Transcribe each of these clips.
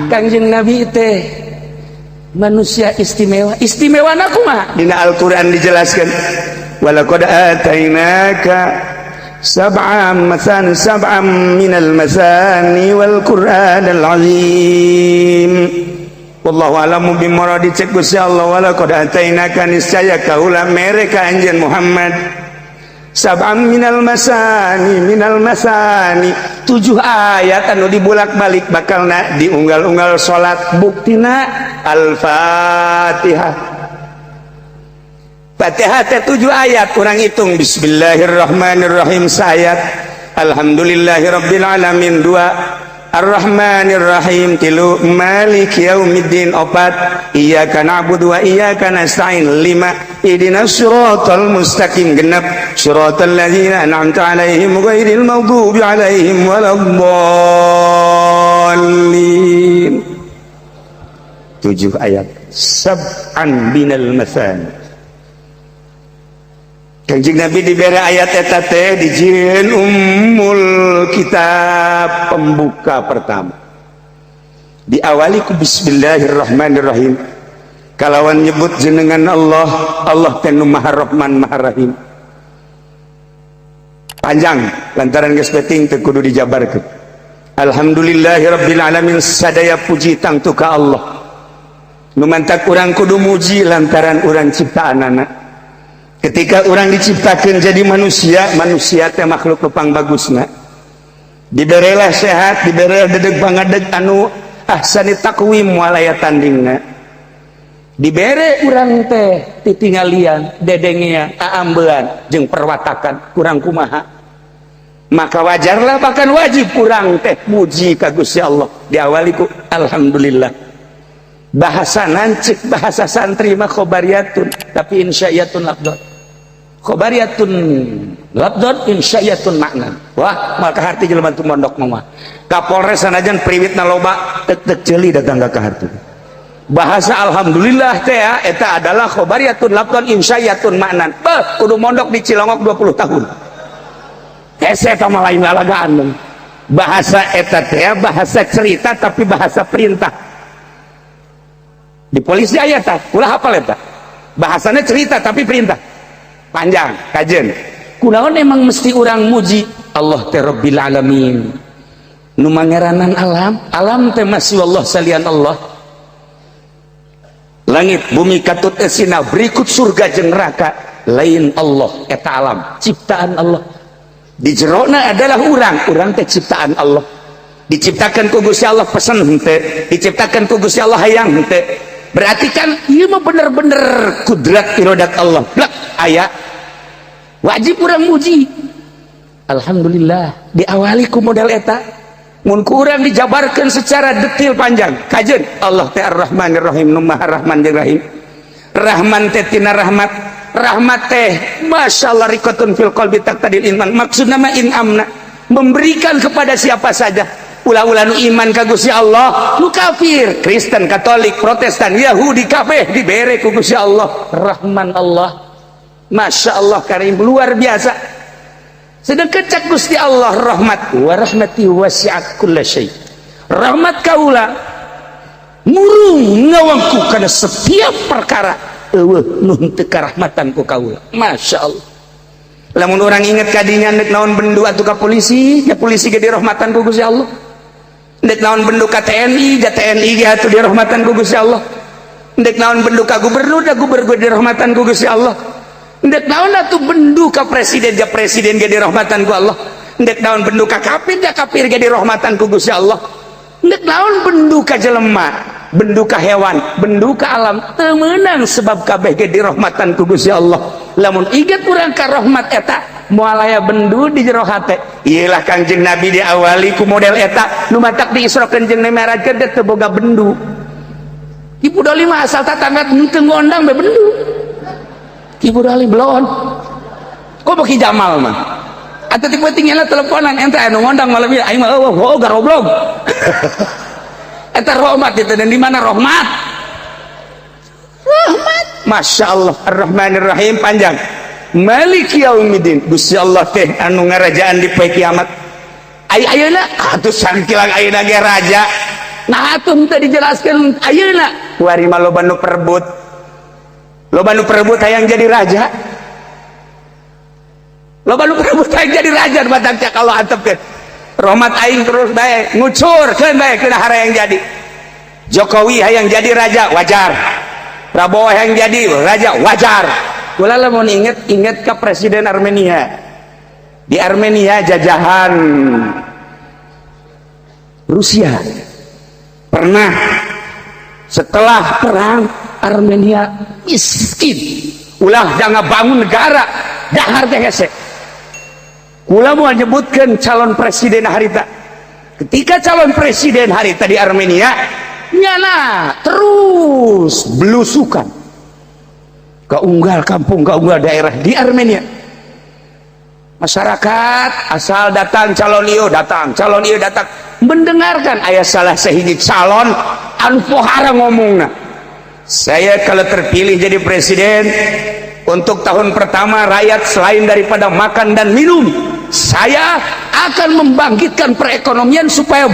Kangjeng Nabi teh manusia istimewa. Istimewa kumaha? Dina Al-Qur'an dijelaskan, walaqad atainaka sab'am masan sab'am minal masani wal Qur'anal azim. Wallahu a'lamu bimuradi. Cek Gusti Allah, walaqad atainaka, niscaya kaula mere ka anjeun Muhammad, sab'am minal masani, minal masani, tujuh ayat anu dibulak-balik bakalna diunggal-unggal salat. Buktina Al-Fatihah. Fatihah teh tujuh ayat. Kurang hitung, bismillahirrahmanirrahim sayat, alhamdulillahirabbil alamin dua, Ar-Rahmanir-Rahim tilu, Maliki yaumiddin opat, iyyaka na'budu wa iyyaka nasta'in lima, ihdinas siratal mustaqim genep, siratal ladzina an'amta alaihim ghairil maghdubi alaihim waladdallin. Tujuh ayat, sab'an minal masani. Kanjeng Nabi diberi ayat eta teh dijieun ummul kitab, pembuka pertama. Diawali ku bismillahirrahmanirrahim, kalawan nyebut jenengan Allah. Allah teh nu Maha Rahman, Maha Rahim. Panjang lantaran geus penting teu kudu dijabarkeun. Alhamdulillahirabbil alamin, sadaya puji tangtu ka Allah. Nu mantak urang kudu muji lantaran urang ciptaanana. Ketika orang diciptakan jadi manusia, manusia teh makhluk lupang bagusna, diberelah sehat, diberelah dedeg pangadeg anu ahsani taqwim, walaya tandingna. Dibere urang teh titinggalian, dedengea, aambean jeung perwatakan kurang kumaha, maka wajarlah, bahkan wajib urang teh muji ka Gusti Allah. Diawali ku alhamdulillah. Bahasa nancik, bahasa santri mah khobariyatun tapi insya'iyatun lafdhon, khobariyatun lafdhon insya'iyatun makna. Wah, maka harti jelema tu mondok mah Kapolres sanajan priwitna loba tek tek ceuli datang ka harti. Bahasa alhamdulillah teh ya, eta adalah khobariyatun lafdhon insya'iyatun makna. Beuh, kudu mondok di Cilongok 20 tahun hese eta mah, lain lalagaan. Bahasa eta teh bahasa cerita tapi bahasa perintah. Di polisi aya tah, ulah hafal eta. Bahasanya cerita tapi perintah. Panjang kajen. Kunaon emang mesti urang muji Allah teh Rabbil alamin, nu mangeranan alam? Alam teh masih Allah, salian Allah. Langit bumi katut esina berikut surga jeung neraka lain Allah. Eta alam ciptaan Allah, di jerona adalah urang. Urang teh ciptaan Allah, diciptakan ku Gusti Allah. Pesen henteu, diciptakan ku Gusti Allah, hayang henteu. Berarti kan ieu mah bener-bener kudrat irodat Allah. Blak aya, wajib urang muji alhamdulillah diawali ku model eta. Mun kurang dijabarkan secara detail panjang kajen. Allah teh Ar-Rahmanir Rahim, nu Maha Rahman jeung Rahim. Rahman teh tina rahmat. Rahmat teh masyaallah, riqatun fil qalbi taqtadil iman. Maksudna mah in amna, memberikan kepada siapa saja, ulah-ulah nu iman ka Gusti Allah, nu kafir, Kristen, Katolik, Protestan, Yahudi, kabeh dibere ku Gusti Allah. Rahman Allah, Masya Allah, karim, luar biasa. Sedangkan cak Gusti Allah rahmat, wa rahmati wasi'at kulla syai, rahmat kaula murung ngawangku karena setiap perkara, eueuh nu henteu karahmatan ku kaula. Masya Allah, lamun orang inget kadinya, nek naon bendu atuh ka polisi, ya polisi ge dirahmatan ku Gusti Allah. Ndek naon bendu ka TNI, ja TNI ge atuh dirahmatan ku Gusti Allah. Ndek naon bendu ka gubernur, da gubernur dirahmatan ku Gusti Allah. Ndek naon atuh bendu ka presiden, ja presiden ge dirahmatan ku Allah. Ndek naon bendu ka kafir, ja kafir ge dirahmatan ku Gusti Allah. Ndek naon bendu ka jelema, bendu ka hewan, bendu ka alam, teu meunang, sebab kabeh ge dirahmatan ku Gusti Allah. Lamun inget urang ka rahmat eta, moal aya bendu di jero hate. Iyalah Kangjeng Nabi diawali ku model eta. Nu matak di Isra jeung Mi'rajkeun teh teu boga bendu. Ibu Doli mah asal tatangga henteu ngondang be bendu. Ibu Doli belon kok Ki Jamal mah atau tipe tinggalnya teleponan ente anu ngondang malam ieu, aing mah eueuh, oh garoblog. Eta rahmat itu. Dan di mana rahmat? Rahmat, Masya Allah, Ar-Rahmanir Rahim. Panjang. Malik Yaumiddin, Gusti Allah teh anu ngarajaan di poe kiamat. Ay ayeuna atuh sangkilang ayeuna ge raja. Nah, atuh teu dijelaskeun ayeuna. Kuari mah loba nu perebut. Loba nu perebut hayang jadi raja. Loba nu perebut hayang jadi raja, batang cak Allah antepkeun. Rahmat aing terus bae, ngucurkeun bae kana hayang jadi. Jokowi hayang jadi raja, wajar. Prabowo hayang jadi raja, wajar. Kula lamun inget inget ke Presiden Armenia. Di Armenia jajahan Rusia. Pernah setelah perang Armenia miskin. Ulah jangan bangun negara, dahar teh hese. Kula mau nyebutkan calon presiden harita. Ketika calon presiden harita di Armenia, nyana terus belusukan ke unggal kampung, ke unggal daerah di Armenia. Masyarakat asal datang calon ieu datang, calon ieu datang, mendengarkan aya salah sahiji calon anu pohara ngomongna. Saya kalau terpilih jadi presiden, untuk tahun pertama rakyat selain daripada makan dan minum, saya akan membangkitkan perekonomian supaya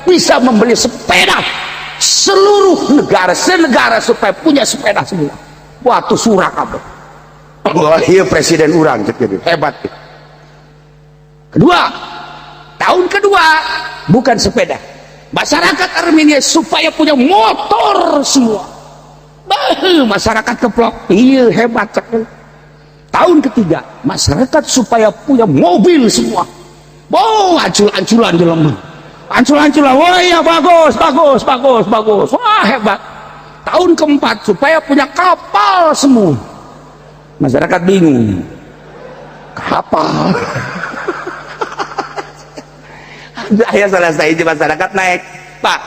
bisa membeli sepeda seluruh negara, senegara supaya punya sepeda semua. Waktu surah kabeh. Wah, iya presiden urang cek gitu. Hebat. Kedua, tahun kedua bukan sepeda. Masyarakat Armenia supaya punya motor semua. Bah, masyarakat keplok. Iya hebat cek. Tahun ketiga, masyarakat supaya punya mobil semua. Oh, ancul-anculan di lemah. Ancul-anculan. Wah, iya bagus, bagus, bagus, bagus. Wah, hebat. Tahun keempat supaya punya kapal semua. Masyarakat bingung. Kapal. Aya salah sahiji masyarakat naik, Pak.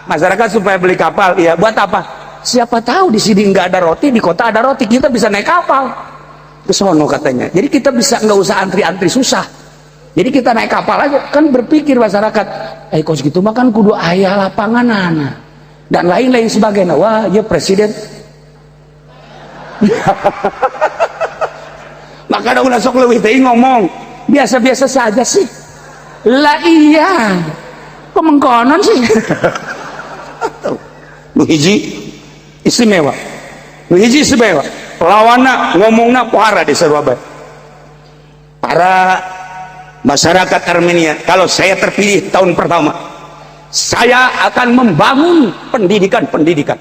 Masyarakat supaya beli kapal, iya buat apa? Siapa tahu di sini nggak ada roti, di kota ada roti, kita bisa naik kapal. Ke sono katanya. Jadi kita bisa nggak usah antri-antri susah. Jadi kita naik kapal aja. Kan berpikir masyarakat, kok segitu makan kudu aya lapangan anak dan lain-lain sebagainya. Wah, ya presiden. Maka ulah sok leuwih teuing ngomong. Biasa-biasa saja sih. Lah iya. Kok mengkonon sih? Nu hiji istimewa. Nu hiji istimewa. Lawanna ngomongna pohara di sarua bae. Para masyarakat Armenia, kalau saya terpilih tahun pertama, saya akan membangun pendidikan-pendidikan.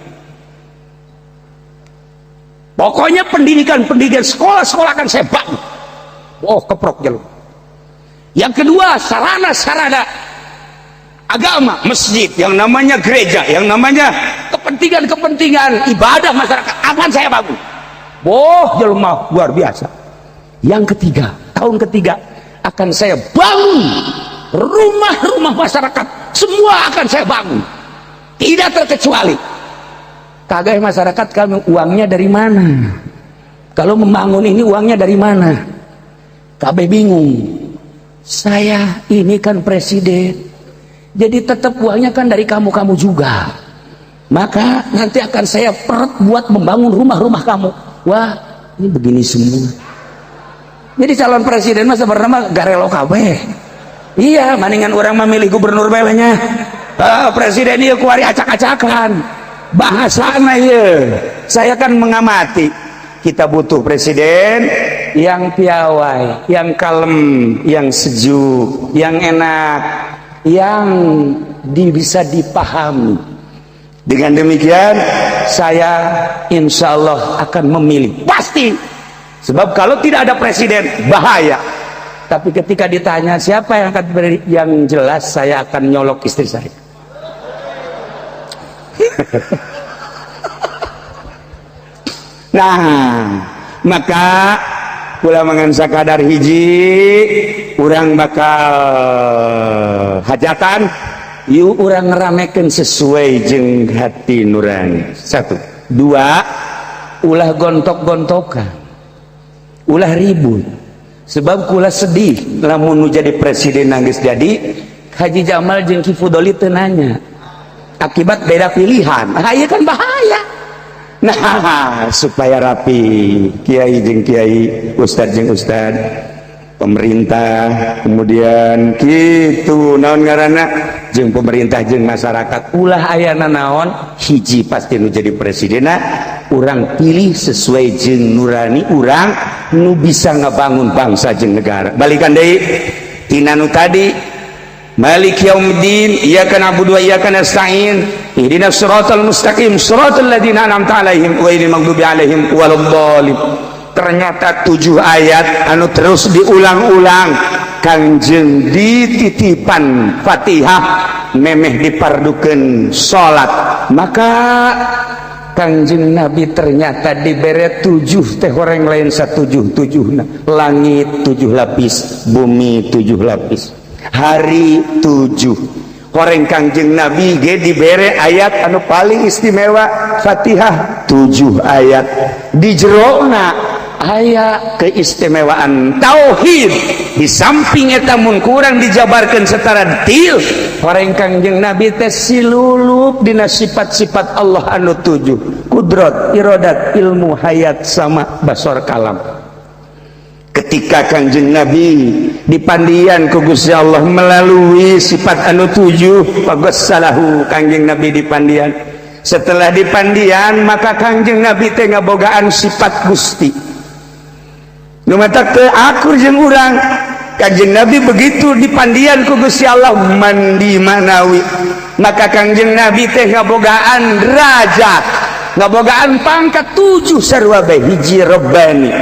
Pokoknya pendidikan-pendidikan sekolah-sekolah akan saya bangun. Oh, keprok jalur. Yang kedua, sarana-sarana agama, masjid, yang namanya gereja, yang namanya kepentingan-kepentingan ibadah masyarakat akan saya bangun. Oh, jelema luar biasa. Yang ketiga, tahun ketiga akan saya bangun rumah-rumah masyarakat, semua akan saya bangun, tidak terkecuali. Kagak masyarakat kami uangnya dari mana? Kalau membangun ini uangnya dari mana? Kabeh bingung. Saya ini kan presiden, jadi tetap uangnya kan dari kamu-kamu juga. Maka nanti akan saya peret buat membangun rumah-rumah kamu. Wah, ini begini semua. Jadi calon presiden mah sebenarnya garelo kabeh. Iya, mendingan orang memilih gubernur belanya. Ah, presiden ieu kuari acak-acakan. Bahasana ieu. Saya kan mengamati. Kita butuh presiden yang piawai, yang kalem, yang sejuk, yang enak, yang bisa dipahami. Dengan demikian saya insya Allah akan memilih pasti. Sebab kalau tidak ada presiden bahaya. Tapi ketika ditanya siapa yang akan beri, yang jelas saya akan nyolok istri saya. Nah, maka kula mangan sakadar hiji urang bakal hajatan yuk urang ngeramekeun sesuai jeung hati nurani. Satu, dua, ulah gontok-gontokan, ulah ribut. Sebab kula sedih lamun nu jadi presiden nangis jadi Haji Jamal jeung Ki Fudoli teu nanya akibat beda pilihan. Nah, ieu kan bahaya. Nah, supaya rapi kiai jeung kiai, ustad jeung ustad, Pemerintah kemudian gitu, naon ngaranna, jeung pemerintah jeung masyarakat ulah aya naon, hiji pasti nu jadi presidena urang pilih sesuai jeung nurani urang, nu bisa ngabangun bangsa jeung negara. Balikan deui tina nu tadi, Malik yaumiddin, iyyaka na'budu wa iyyaka nasta'in, ihdinas siratal mustaqim, siratal ladzina an'amta 'alaihim ghairil maghdubi 'alaihim waladdallin. Ternyata tujuh ayat anu terus diulang-ulang Kangjeng dititipan Fatihah memeh dipardukeun salat. Maka Kangjeng Nabi ternyata dibere tujuh teh orang lain satujuh tujuh, langit tujuh lapis, bumi tujuh lapis, hari tujuh. Horeng Kangjeng Nabi ge dibere ayat anu paling istimewa, Fatihah tujuh ayat, di jerona aya keistimewaan tauhid. Di samping eta, mun kurang dijabarkan secara detail, horeng Kangjeng Nabi teh silulup dina sifat-sifat Allah anu tujuh, kudrat, iradat, ilmu, hayat, sama, basor, kalam. Ketika Kangjeng Nabi dipandian ku Gusti Allah melalui sifat anu tujuh, salahu Kangjeng Nabi dipandian. Setelah dipandian, maka Kangjeng Nabi teh ngabogaan sifat Gusti nu matak teu akur jeung urang. Kangjeng Nabi begitu dipandian ku Gusti Allah mandi manawi, maka Kangjeng Nabi teh ngabogaan derajat, ngabogaan pangkat tujuh sarua bae. Hiji Rabbani,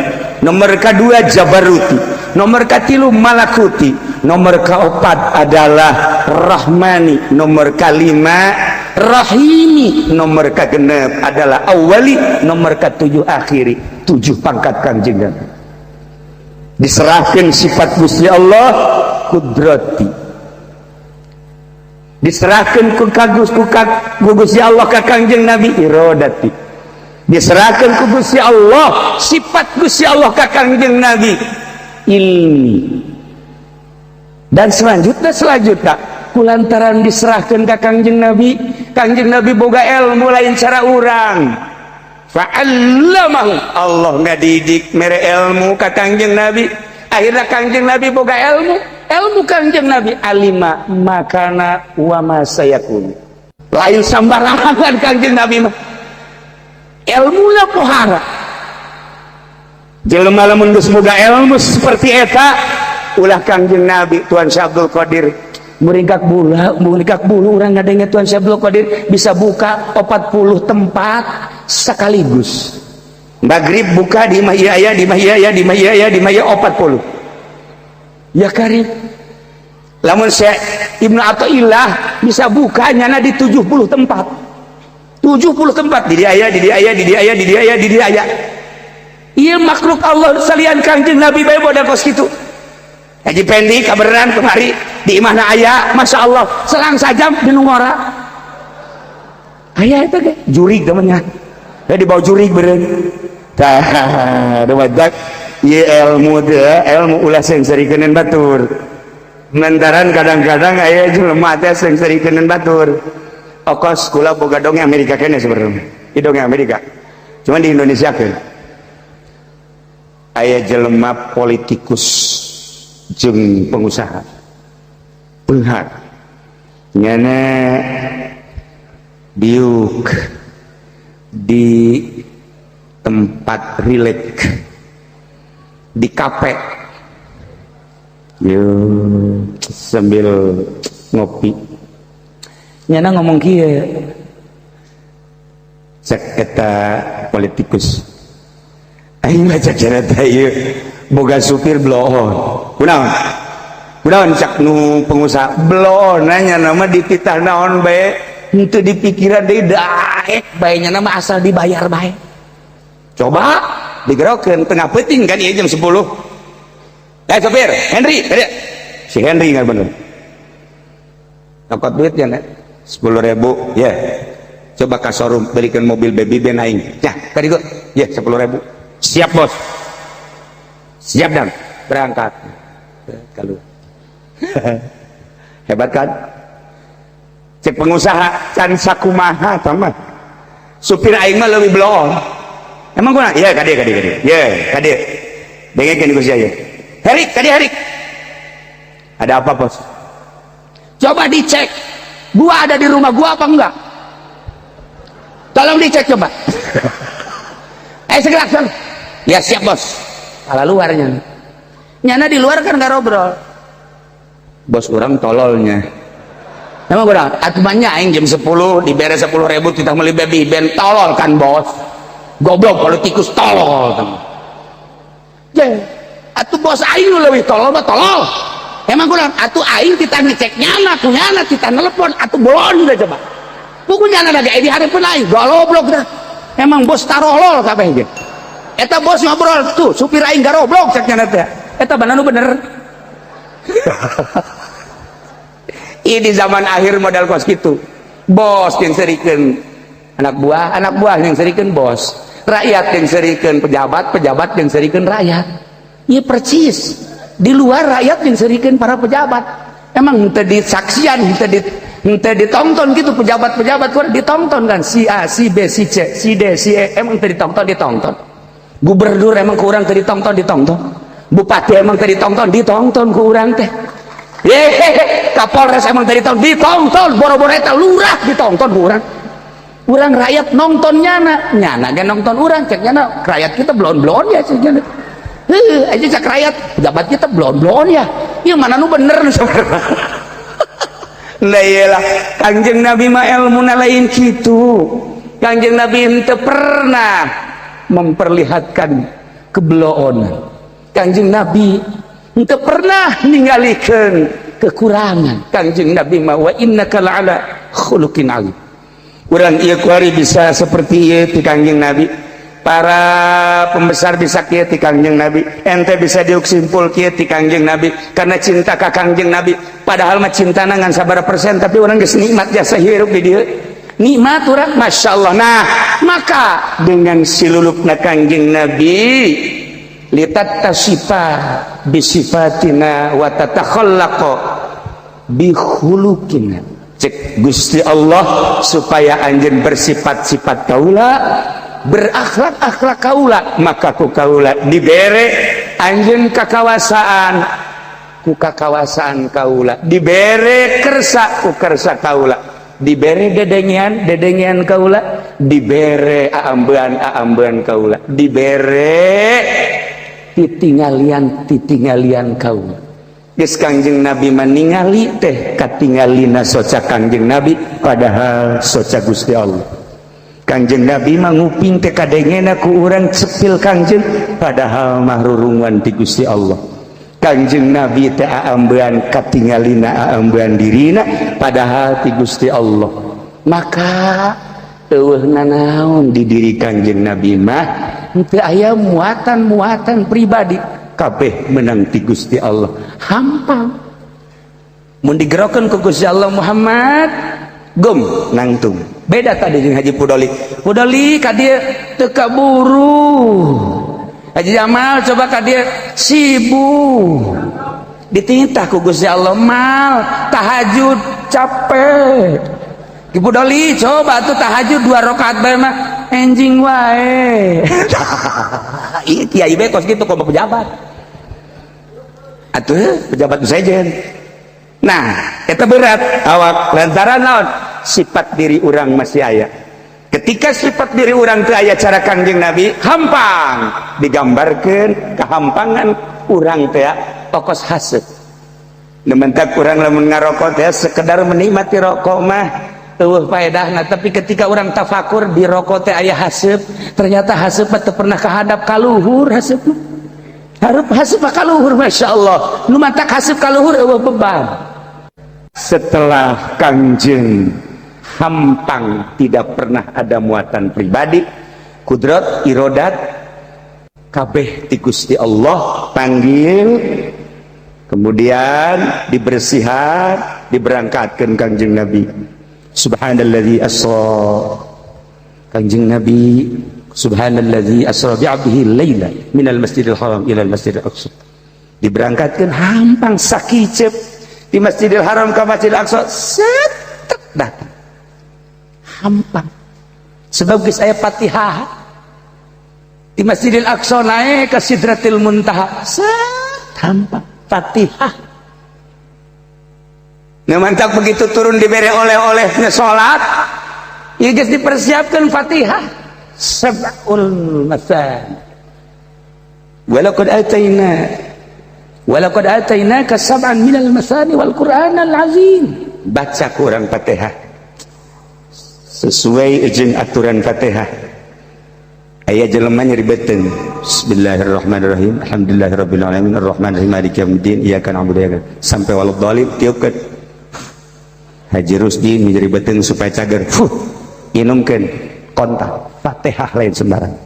nomor kedua Jabaruti, nomor katilu Malakuti, nomor keempat adalah Rahmani, nomor kelima Rahimi, nomor kegenep adalah Awali, nomor ketujuh Akhiri. Tujuh pangkat Kangjeng Nabi diserahkan. Sifat Gusti Allah kudrati diserahkan ku kagus ku Gusti Allah ka Kangjeng Nabi, irodati diserahkan ku Gusti Allah, sifat Gusti Allah ka Kangjeng Nabi ilmi, dan selanjutnya selanjutnya. Kulantaran diserahkan ke Kangjeng Nabi, Kangjeng Nabi boga ilmu lain cara urang. Fa'allamahu, Allah ngadidik mere ilmu ka Kangjeng Nabi. Akhirnya Kangjeng Nabi boga ilmu. Ilmu Kangjeng Nabi alima makana wa ma sayakun. Lain sambarangan Kangjeng Nabi mah ilmunya, pohara jelema lamun geus boga ilmu seperti eta. Ulah Kangjeng Nabi, Tuan Syekh Abdul Qadir muringkak bulu, muringkak bulu urang ngadenge Tuan Syekh Abdul Qadir bisa buka 40 tempat sekaligus. Maghrib buka di imah iya ya, di imah iya ya, di imah iya ya, di imah iya, 40 ya karim. Lamun Syekh Ibnu Athaillah bisa buka nyana di 70 tempat, 70 tempat, di dia aya, di dia aya, di dia aya, di dia aya, di dia aya. Iya, makhluk Allah salian Kangjeng Nabi bae boda kos kitu. Haji Pendi kabeneran kemari di imahna aya, Masya Allah, selang sajam di ngora aya. Itu ge jurig temennya ya, dibawa jurig beureun. Tah, badak ieu ilmu teh, ilmu ulah seungseurikeun batur. Lantaran kadang-kadang aya jelema teh seungseurikeun batur. Okos kula boga dongeng Amerika kene sebenarnya. Di dongeng Amerika. Cuman di Indonesia kan. Aya jelema politikus jeung pengusaha. Beunghar. Nyana diuk di tempat rileks di kafe. Yo sambil ngopi nyana ngomong kieu, cek eta politikus, "Aing mah," cek teh, "ieu boga supir bloon." "Kunaon, kunaon?" cak nu pengusaha. "Bloon nanya nama dititah naon bae henteu dipikiran deui, daek bae nya nama asal dibayar bae." Coba digerokeun tengah peuting kan ieu jam 10. "Eh, sopir Henry." Si Henry nggak bener nyokot duit ya, 10.000 ya. "Coba ke showroom, belikan mobil baby ben aing ya." Tadi gua ya 10.000. "Siap, Bos, siap." Dan berangkat. Kalau hebat kan, cek pengusaha, "Can sakumaha tambah supir aing mah lebih bloon." "Emang kunaon?" "Iya, kade, kade, kade, ya kade, dengekeun ku sia." Herik tadi, Herik, ada apa, Bos? Coba dicek, gua ada di rumah gua apa enggak? Tolong dicek coba. Segera sana. Ya siap, Bos. Kalau luarnya nyana di luar kan nggak ngobrol. Bos, urang tololnya. Emang kurang atuh banyak aing jam 10 dibere 10 ribu kita beli baby band, tolol kan, Bos? Goblok, politikus tolol kan. Ya atuh bos aing nu leuwih tolol mah tolol. Emang kurang atuh aing kita ngecek nyana ku nyana kita nelpon atuh bolon udah. Coba buku nyana lagi di hari pun aing goblok dah. Emang bos tarolol kabeh ge. Eta bos ngobrol tuh, supir aing garoblok, cek nyana teh. Eta bener nu bener. Ini zaman akhir modal kos gitu. Bos yang serikeun anak buah, anak buah yang serikeun bos, rakyat yang serikeun pejabat, pejabat yang serikeun rakyat. Iya percis, di luar rakyat yang serikeun para pejabat. Emang henteu disaksian, henteu ditonton gitu pejabat-pejabat? Kurang ditonton kan, si A, si B, si C, si D, si E. Emang teu ditonton? Ditonton. Gubernur emang kurang teu ditonton? Ditonton. Bupati emang teu ditonton? Ditonton ku urang teh. Yehehe, Kapolres emang teu ditonton? Ditonton. Boro-boro eta, lurah ditonton ku urang. Urang rakyat nonton nyana, nyana ge nonton urang. Cek nyana rakyat kita blon-blon ya, cek nyana. Heuh, aja cek rakyat pejabat kita blon-blon ya. Ieu mana nu bener nu sebenarnya? Lah iyalah, Kangjeng Nabi mah ilmuna lain kitu. Kangjeng Nabi henteu pernah memperlihatkan kebloonan. Kangjeng Nabi henteu pernah ningalikeun kekurangan. Kangjeng Nabi mah wa innaka la'ala khuluqin azim. Urang ieu kuari bisa seperti ieu ti Kangjeng Nabi. Para pembesar bisa kieu ti Kangjeng Nabi. Ente bisa diuk simpul kieu ti Kangjeng Nabi karena cinta ka Kangjeng Nabi. Padahal mah cintana ngan sabaraha persen, tapi urang geus nikmat jasa hirup di dieu. Nikmat urang. Masya Allah. Nah, maka dengan silulukna Kangjeng Nabi, litattasifa bisifatina wa tatakhallaqa bi khuluqina, cek Gusti Allah, supaya anjeun bersifat-sifat kaula, berakhlak-akhlak kaula, maka ku kaula dibere anjeun kakawasaan, ku kakawasaan kaula dibere kersa, ku kersa kaula dibere dedengian, dedengian kaula dibere aambean, aambean kaula dibere titinggalian, titinggalian kaula. Geus Kangjeng Nabi meningali teh katingalina soca Kangjeng Nabi, padahal soca Gusti Allah. Kangjeng Nabi mah nguping teh kadengena ku urang cepil Kangjeng, padahal mah rurungan ti Gusti Allah. Kangjeng Nabi teh aambean katingalina aambean dirina, padahal ti Gusti Allah. Maka eueuh nanaon di diri Kangjeng Nabi mah. Henteu aya muatan-muatan pribadi. Kabeh menang ti Gusti Allah. Hampang. Mun digerokeun ku Gusti Allah, Muhammad gum nangtung. Beda tadi jeung Haji Pudoli. Pudoli ka dieu teu kaburu. Haji Jamal coba ka dieu sibuk, dititah ku Gusti Allah mal tahajud capek. Ki Pudoli coba tuh tahajud dua rakaat bae mah enjing wae. Iya, kiai bae kos kitu, kok pejabat atuh, pejabat sejen. Nah, eta berat awak lantaran naon? Sifat diri urang masih aya. Ketika sifat diri urang teu aya cara Kangjeng Nabi, hampang. Digambarkeun kehampangan urang teh tokos haseup. Nementak urang lamun ngarokok teh sekedar menikmati rokok mah eueuh faedahna, tapi ketika orang tafakur di rokok teh aya haseup, ternyata haseup mah teu pernah kahadap kaluhur. Haseup mah hareup, haseup mah kaluhur. Masya Allah, nu matak haseup kaluhur eueuh beban. Setelah Kangjeng hampang, tidak pernah ada muatan pribadi, kudrat irodat kabeh ti Gusti Allah, panggil, kemudian dibersihan, diberangkatkan Kangjeng Nabi. Subhanalladzi asra, Kangjeng Nabi, subhanalladzi asra bi'abdihi laila minal masjidil haram ilal masjidil aqsa. Diberangkatkan hampang, sakicep di Masjidil Haram ke Masjidil Aqsa, set datang hampang, sebab geus aya Fatihah. Di Masjidil Aqsa naik ke Sidratil Muntaha, set. Gampang, Fatihah. Nah, mantap begitu turun diberi oleh-olehnya salat, ya geus dipersiapkan Fatihah. Sab'ul masani. Walaqad atayna walaqad atainaka sab'an minal masani wal Qur'anal azim. Baca kurang Fatihah sesuai jeung aturan Fatihah. Aya jelema nyeri beuteung. Bismillahirrahmanirrahim. Alhamdulillahirabbil alamin arrahmanirrahim maliki yaumiddin iyyaka na'budu wa iyyaka sampai waladhdallin tiupkeun. Haji Rusdi nyeri beuteung supaya cager. Fuh, inumkeun kontak Fatihah lain sembarang.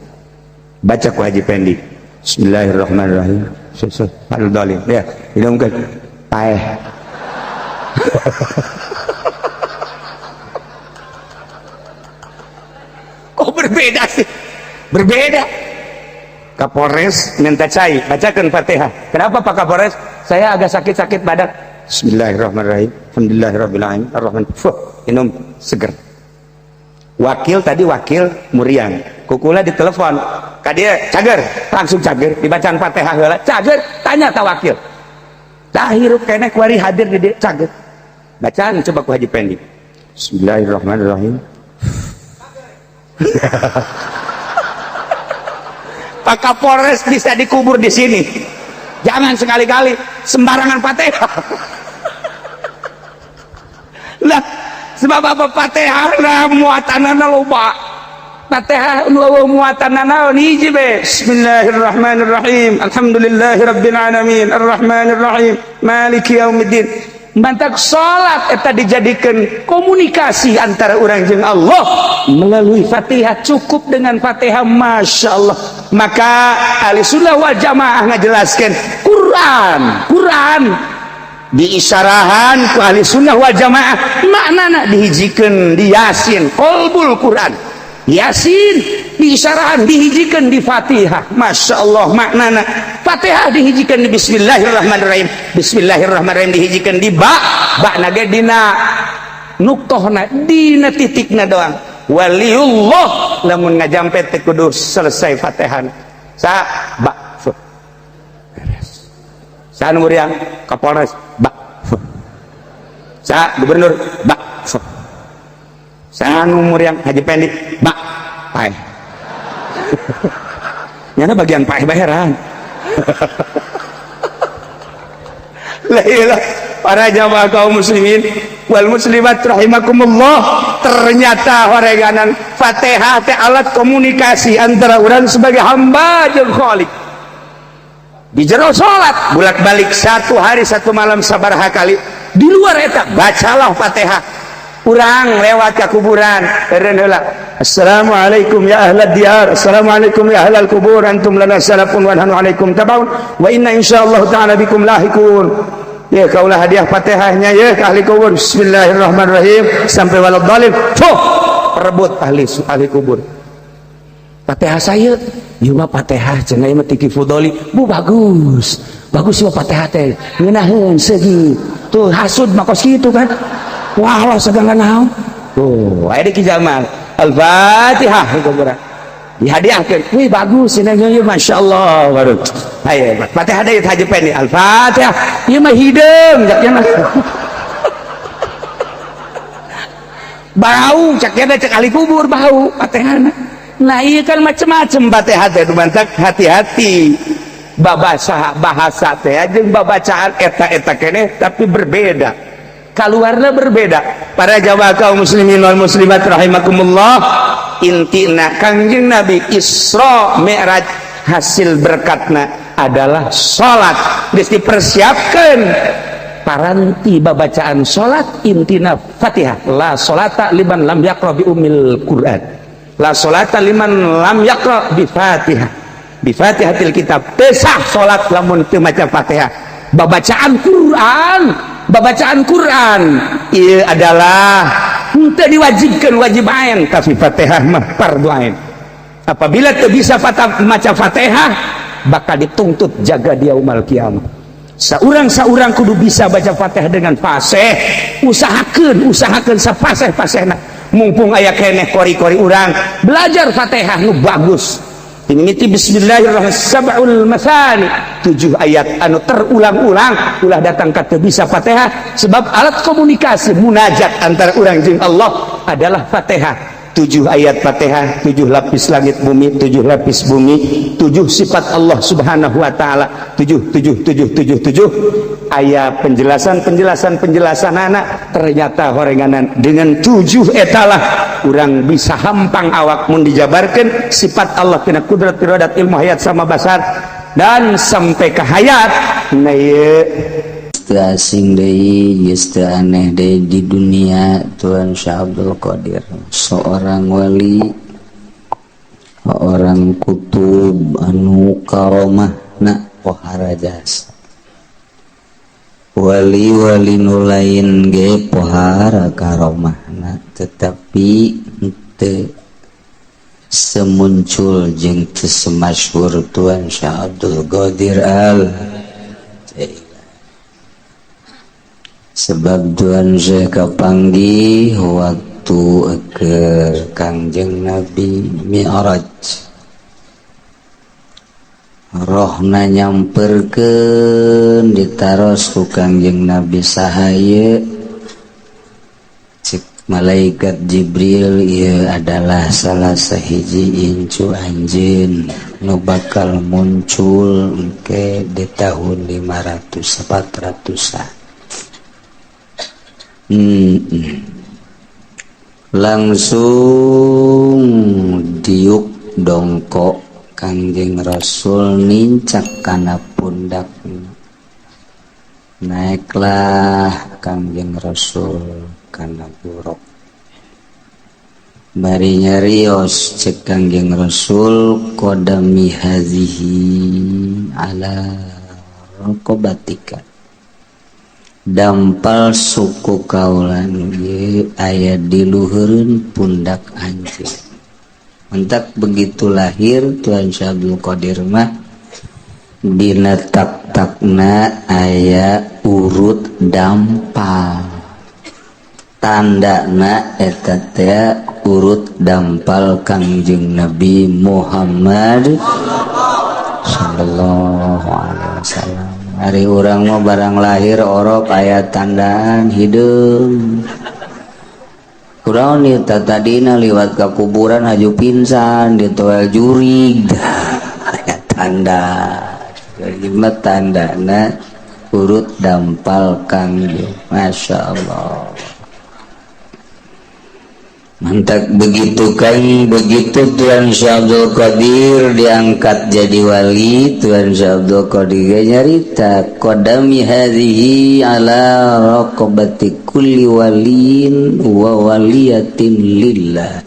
Baca ku Haji Pendi. Bismillahirrahmanirrahim. Susul waladhdallin. Ya, inumkeun. Paeh. Kok berbeda sih? Berbeda. Kapolres minta cai, bacakan Fatihah. Kenapa Pak Kapolres? Saya agak sakit-sakit badan. Bismillahirrahmanirrahim. Alhamdulillahirabbil alamin. Arrahman. Fuh, minum seger. Wakil tadi wakil muriang. Kukula ditelepon. Ka dia cager, langsung cager. Dibacaan Fatihah heula, cager, tanya ta wakil. Tah hirup keneh kuari hadir di dieu cager. Bacaan coba ku Haji Pendi. Bismillahirrahmanirrahim. Pak Kapolres bisa dikubur di sini. Jangan sekali-kali sembarangan Fatihah. Lah, sebab apa Fatihah lah muatanana loba. Fatihah nu eueuh muatanana hiji be. Bismillahirrahmanirrahim. Alhamdulillahirabbil alamin. Arrahmanirrahim. Maliki yaumiddin. Mantak salat eta dijadikan komunikasi antara orang jeung Allah melalui Fatihah. Cukup dengan Fatihah, Masya Allah. Maka ahli sunnah wal jamaah ngajelaskan Quran, Quran diisyarahan ku ahli sunnah wal jamaah maknana dihijikeun di Yasin, qalbul Quran. Yasin diisyarahan dihijikeun di Fatihah. Masya Allah maknana Fatihah dihijikeun di Bismillahirrahmanirrahim. Bismillahirrahmanirrahim dihijikeun di ba, ba na ge dina nuktohna, dina titikna doang. Waliullah lamun ngajampet teh kudu selesai Fatihah. Sa ba fu. Beres. Sa nu muriang Kapolres ba fu. Sa gubernur ba fu. Sa nu muriang Haji Pendi ba paeh. Nyana bagian paeh baheran. La ilaha para jamaah kaum muslimin wal muslimat rahimakumullah, ternyata horeganan Fatihah teh alat komunikasi antara urang sebagai hamba jeung Khalik. Di jero salat bolak-balik satu hari satu malam sabaraha kali, di luar eta bacalah Fatihah. Urang lewat ke kuburan eureun heula. Assalamualaikum ya ahlad diyar, assalamualaikum ya ahlal kubur, antum lana salafun wa nahnu alaikum tabaun wa inna insyaallah ta'ala bikum lahikun. Ya kaulah hadiah Fatihahnya ya ke ahli kubur. Bismillahirrahmanirrahim sampai waladhdallin. Fuh, perebut ahli kubur. Fatihah saya, ieu mah Fatihah cenah ieu mah tiki fudoli. Bu bagus. Bagus ieu Fatihah teh. Ngeunaheun segi. Tuh hasud mah kos kitu kan. Wah lah segala naon. Tuh, aya di Ki Jamal. Al-Fatihah kuburan. Dihadiahkeun. Wih bagus cenah ieu masyaallah baru. Haye, Fatihah deui Haji Pendi. Al-Fatihah. Ieu mah hideung cak nya. Bau cak nya cek ahli kubur bau Fatihahna. Nah ieu kan macem-macem Fatihah teh mantak hati-hati. Babasa bahasa teh jeung babacaan eta-eta keneh tapi berbeda. Kaluarna berbeda. Para jamaah kaum muslimin wal muslimat rahimakumullah, intina Kangjeng Nabi Isra Mi'raj hasil berkatna adalah salat. Geus dipersiapkeun paranti babacaan salat intina Fatihah. La salata liman lam yaqra bi ummil Quran. La salata liman lam yaqra bi Fatihah. Bi Fatihatil kitab. Teu sah salat lamun teu maca Fatihah. Babacaan Quran, babacaan Quran ieu adalah henteu diwajibkeun wajib ain, tapi Fatihah mah fardu ain. Apabila teu bisa maca Fatihah bakal dituntut jaga dia umal kiamah. Saurang-saurang kudu bisa baca Fatihah dengan fasih. Usahakeun, usahakeun sapaseh-pasehna. Mumpung aya keneh kori-kori urang belajar Fatihah nu bagus. Mimiti bismillahirrahmanirrahim, sab'ul masani, tujuh ayat anu terulang-ulang. Ulah datang ka teu bisa Fatihah, sebab alat komunikasi munajat antara urang jeung Allah adalah Fatihah. Tujuh ayat Fatihah, tujuh lapis langit bumi, tujuh lapis bumi, tujuh sifat Allah Subhanahu wa Ta'ala, tujuh, tujuh, tujuh, tujuh, tujuh. Ayat penjelasan, penjelasan, penjelasan anak ternyata horenganan dengan tujuh etalah urang bisa hampang awak mun dijabarkan sifat Allah tina kudrat, iradat, ilmu, hayat sama basar dan sampai ke hayat. Nah, ieu. Teu asing deui geus teu aneh deui di dunia. Tuan Syekh Abdul Qadir seorang wali, orang kutub anu karomahna pohara jasa. Wali-wali nu lain ge pohara karomahna, tetapi teu semuncul jeung teu semasyhur Tuan Syekh Abdul Qadir Al Jailani, sebab Tuan Syekh kapanggih waktu ke Kangjeng Nabi Mi'raj, rohna nyamperkeun, ditaros ku Kangjeng Nabi, "Saha ieu?" Cek malaikat Jibril, "Ieu adalah salah sahiji incu anjeun nu bakal muncul engke di tahun 500 400-an." Langsung diuk dongkok Kangjeng Rasul, nincak kana pundak, naiklah Kangjeng Rasul kana buraq. Bari nyarios, cek Kangjeng Rasul, "Qadami hazihi ala raqabatika," dampal suku kaula ieu aya di luhureun pundak anjeun. Mentak begitu lahir Tuan Syekh Abdul Qadir mah dina tak-takna aya urut dampal, tandana eta teh urut dampal Kangjeng Nabi Muhammad sallallahu alaihi wasallam. Ari urang mah barang lahir orok aya tandaan hideung. Kurang nih tadina liwat ke kuburan haju pingsan, ditoel jurig, aya tanda. Jadi mah tandana urut dampal Kangjeng. Masya Allah. Mantap begitu kan, begitu Tuan Syekh Abdul Qadir diangkat jadi wali, Tuan Syekh Abdul Qadir nyarita, "Qadami hadhihi ala raqabati kulli waliyin wa waliyatin lillah,"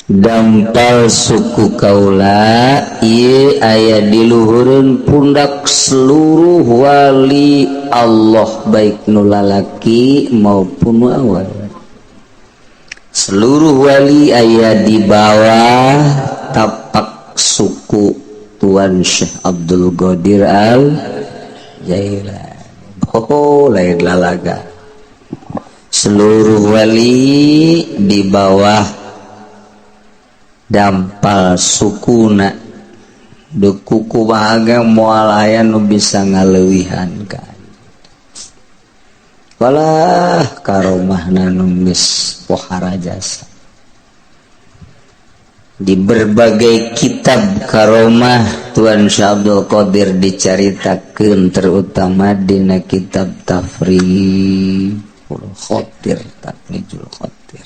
dampal suku kaula ieu aya di luhureun pundak seluruh wali Allah, baik nu lalaki maupun nu awewe. Seluruh wali aya di bawah tapak suku Tuan Syekh Abdul Qadir Al Jailani. Oh, lain lalaga. Seluruh wali di bawah dampal sukuna kuku bahagia, moal aya nu bisa ngaleuwihan ka. Walah, karomahna nu geus pohara jasa. Di berbagai kitab karomah Tuan Syekh Abdul Qadir dicaritakeun, terutama dina kitab Tafrijul Khotir, Tafrijul Khotir.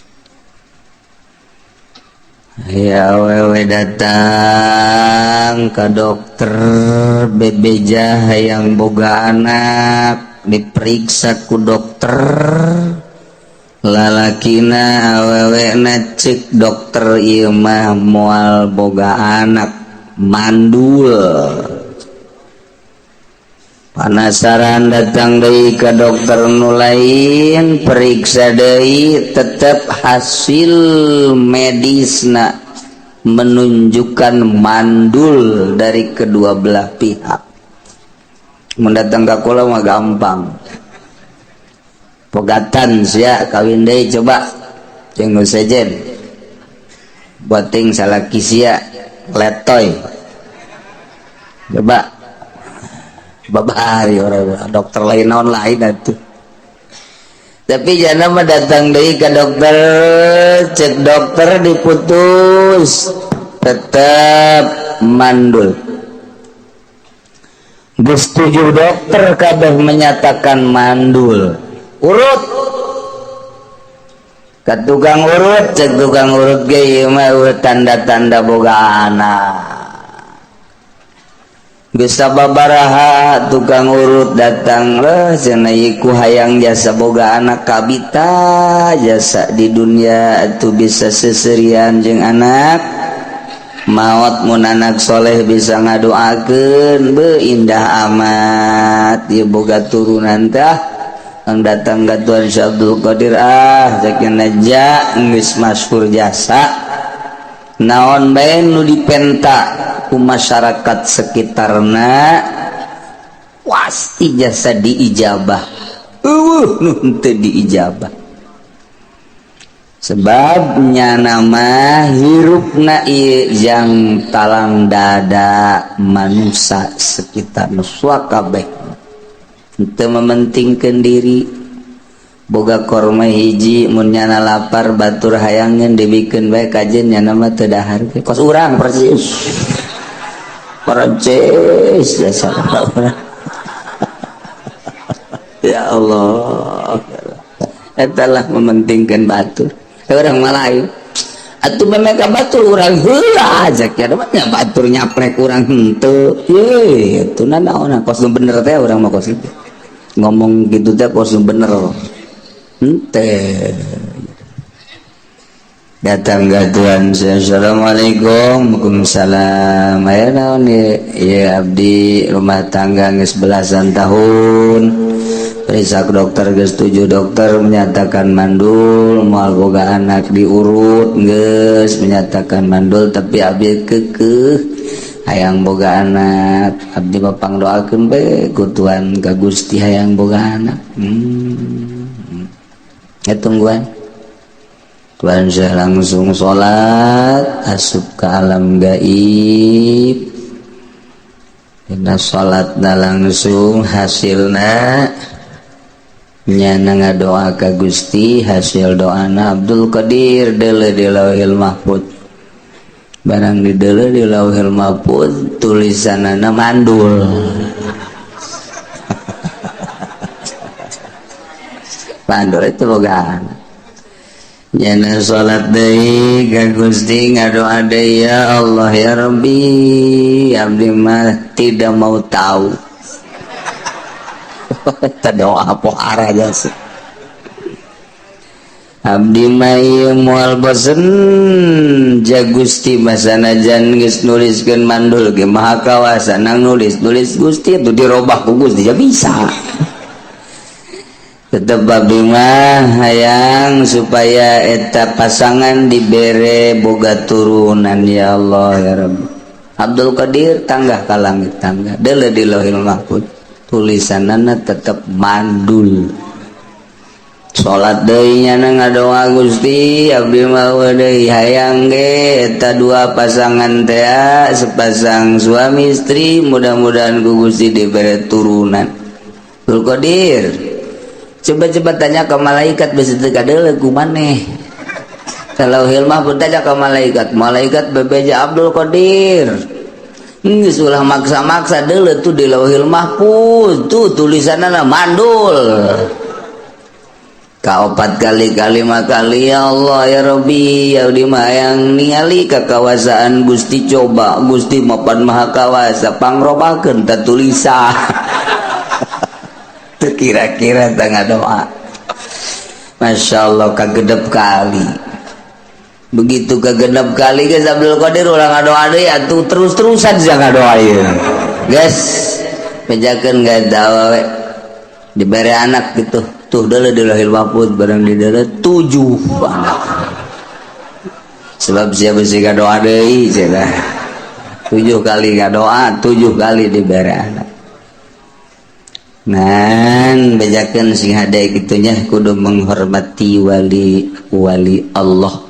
Ya, awewe datang ke dokter, bebeja hayang boga anak. Diperiksa ku dokter, lalakina awewena. Cek dokter, "Ieu mah moal boga anak, mandul." Penasaran, datang deui ke dokter nu lain, periksa deui, tetap hasil medisna menunjukkan mandul dari kedua belah pihak. Mendatang ke kula mah gampang, pegatan sia, kawin deui, coba jeung nu sejen, buating salaki sia. Letoy. Coba babari orang dokter lain naon lain atuh. Tapi jangan mah datang deui ka dokter, cek dokter diputus tetap mandul. Geus 7 dokter kabeh menyatakan mandul. Urut ka tukang urut, cek tukang urut ge ieu mah tanda-tanda boga anak. Geus sababaraha tukang urut datang lah cenah ieu ku hayang jasa boga anak kabita jasa di dunia atuh bisa seserian jeung anak maot mun anak soleh bisa ngadoakeun beuh indah amat ieu boga turunan tah. Ang datang ka Tuan Syekh Abdul Qadir ah cek ja geus masyhur jasa naon bae nu dipenta ku masyarakat sekitarna pasti jasa diijabah. Eueuh nu henteu diijabah sebabnya nama hirupna ieu jang talang dada manusia sekitar nu kabeh henteu mementingkeun diri. Boga korma hiji mun nyana lapar batur hayangeun dibikeun bae kajen nyana mah teu dahar kos urang persis percis jasa urang. Ya Allah, eta lah mementingkeun batur. Urang Malayu atuh memang ka batur urang heula aja kieu mah nya batur nyaprek urang henteu. Ye, atuh naon kos nu bener teh urang mah kos kitu. Ngomong gitu teh kos nu bener. Henteu. Datang ke Tuhan, assalamualaikum. Waalaikumsalam. Aya naon ieu? Ieu abdi rumah tangga geus belasan tahun. Periksa ke dokter geus 7 dokter menyatakan mandul, moal boga anak diurut geus menyatakan mandul tapi abdi keukeuh hayang boga anak. Abdi mah pangdoakeun bae ku Tuhan ka Gusti hayang boga anak. Ya tungguan. Tuhan saya langsung sholat asup ke alam gaib. Dina sholatna langsung hasilna nyana ngadoa ka Gusti, hasil doana Abdul Qadir deuleu di Lauhil Mahfud. Barang di deuleu di Lauhil Mahfud tulisanana mandul. Mandul itu boga anak. Nyana salat deui ka Gusti ngadoa deui, ya Allah ya Rabbi abdi mah tidak mau tahu. Eta doa pohara jasa. Abdi mah ieu moal bosen ja Gusti masanajan geus nuliskeun mandul ge maha kawasa nang nulis-nulis Gusti itu dirobah ku Gusti ja bisa. Tetep abdi mah hayang supaya eta pasangan dibere boga turunan ya Allah ya Rabbi. Abdul Qadir tanggah ka langit tangga deuleu di Lauhil Mahfud tulisanana tetep mandul. Salat deui nyana ngadoa Gusti abdi mah deui hayang ge eta dua pasangan teh sepasang suami istri mudah-mudahan ku Gusti dibere turunan. Abdul Qadir coba-coba tanya ke malaikat bisa teu kadeuleu ku maneh. Kalau hilmah pun tanya ke malaikat, malaikat bebeja Abdul Qadir. Geus ulah maksa-maksa deuleu tuh di Lauhil Mahfuz tuh tulisanna mandul. Ka 4 kali ka 5 kali ya Allah ya Rabbi ya di mah yang ningali kakawasaan Gusti coba Gusti mapan maha kawasa pangrobakeun ta tulisan. Kira-kira tengah doa. Masya Allah kagedep kali. Begitu kagenep kali guys Abdul Qadir ulah ngadoa deui atuh terus-terusan sia ngadoa ieu. Guys, bejakeun gak dawa we. Dibere anak gitu. Tuh deuleu di Lauhil Mahfuz barang di deuleu 7 anak. Sebab sia beusi ngadoa deui cenah. 7 kali ngadoa, 7 kali dibere anak. Nan bejakeun sing hade kitunya kudu menghormati wali-wali Allah.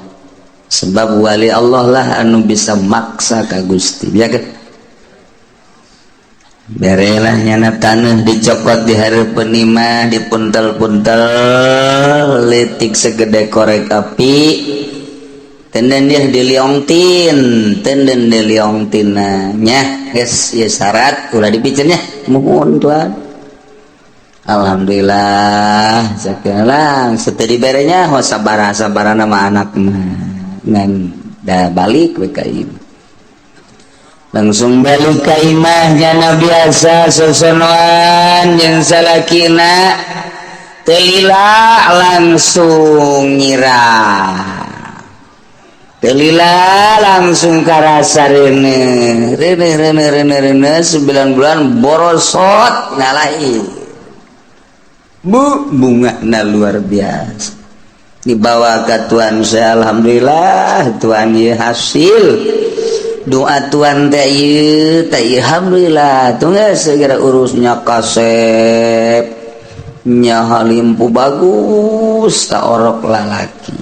Sebab wali Allah lah anu bisa maksa ka Gusti. Ya kan? Berelah nyana taneuh dicokot di hareupeun imah, dipuntel-puntel leutik segede korek api. Tenden dia diliongtin, tenden diliongtin nya, geus ieu syarat ulah dipiceun nya. Muhun tuan. Alhamdulillah, sakeun setelah diberenya ho sabaraha-sabarana mah anak mah. Ngan dah balik we ka imah. Langsung balik ka imah jana biasa sosonoan jeung salakina teu lila langsung nyirah. Teu lila langsung karasa reuneuh, reuneuh reuneuh reuneuh reuneuh 9 bulan borosot ngalahi. Bu bungana luar biasa. Dibawa ke tuan saya, alhamdulillah tuan ieu hasil doa tuan teh ieu teh alhamdulillah tuh geus segera urusnya kasep nya halimpu bagus ta orok lalaki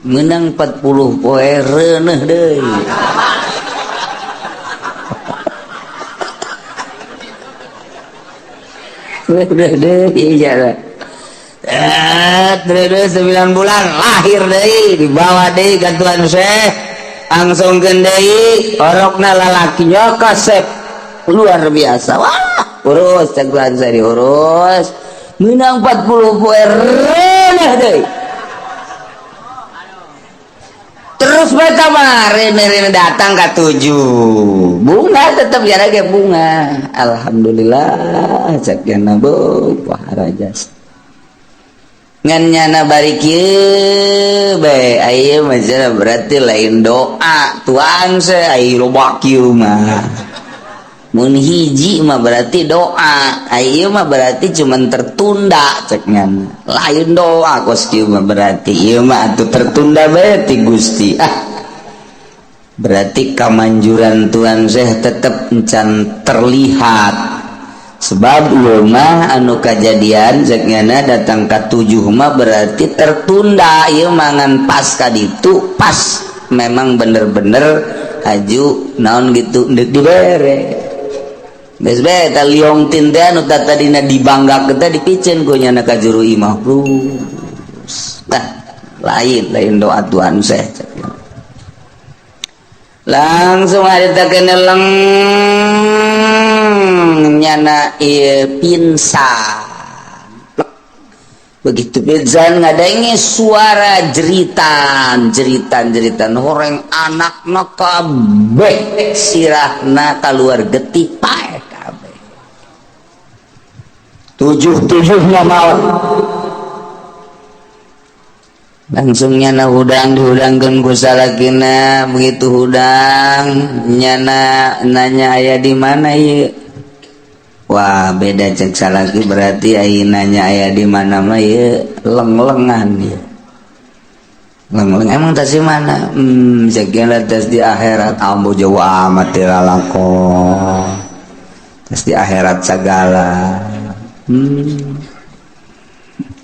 menang 40 poe reuneuh deui. Reuneuh deui iya. Terus 9 bulan lahir deui dibawa deui ka tuan Syekh langsung deui orokna lalakinya kasep luar biasa. Wah urus cek tuan saya diurus menang 40 poe reuneuh deui. Terus pertama rene datang ke 7 bunga tetap ya lagi bunga. Alhamdulillah cek nyana bu waharajas ngan nyana bari kieu bae aya mah berarti lain doa tuan saya aya loba kieu mah. Mun hiji mah berarti doa, aya mah berarti cuman tertunda cek nyana. Lain doa kos kieu mah berarti ieu mah atuh tertunda bae ti Gusti. Ah berarti kamanjuran Tuhan saya tetep encan terlihat. Sebab ieu mah anu kajadian cek nyana datang ka 7 mah berarti tertunda ieu mah ngan pas ka ditu pas memang bener-bener haju naon gitu deuk dibere. Geus bae eta liong tin teh anu tadina dibanggakeun teh dipiceun ku nyana ka juru imah. Tah lain lain doa Tuhan saya. Langsung harita keneleng nyana ieu pingsan. Begitu pingsan ngadenge suara jeritan, jeritan, jeritan horeng anakna kabeh sirahna kaluar getih paeh kabeh. Tujuh-tujuhnya maut. Langsung nyana hudang dihudangkeun ku salakina, begitu hudang nyana nanya aya di mana ieu. Wah, beda cek salaki berarti aya nanya aya di mana mah ieu leng-lengan ieu. Leng-leng emang tas di mana? Cek nyana tas di akhirat ambo jauh amat teh lalakon. Tas di akhirat sagala.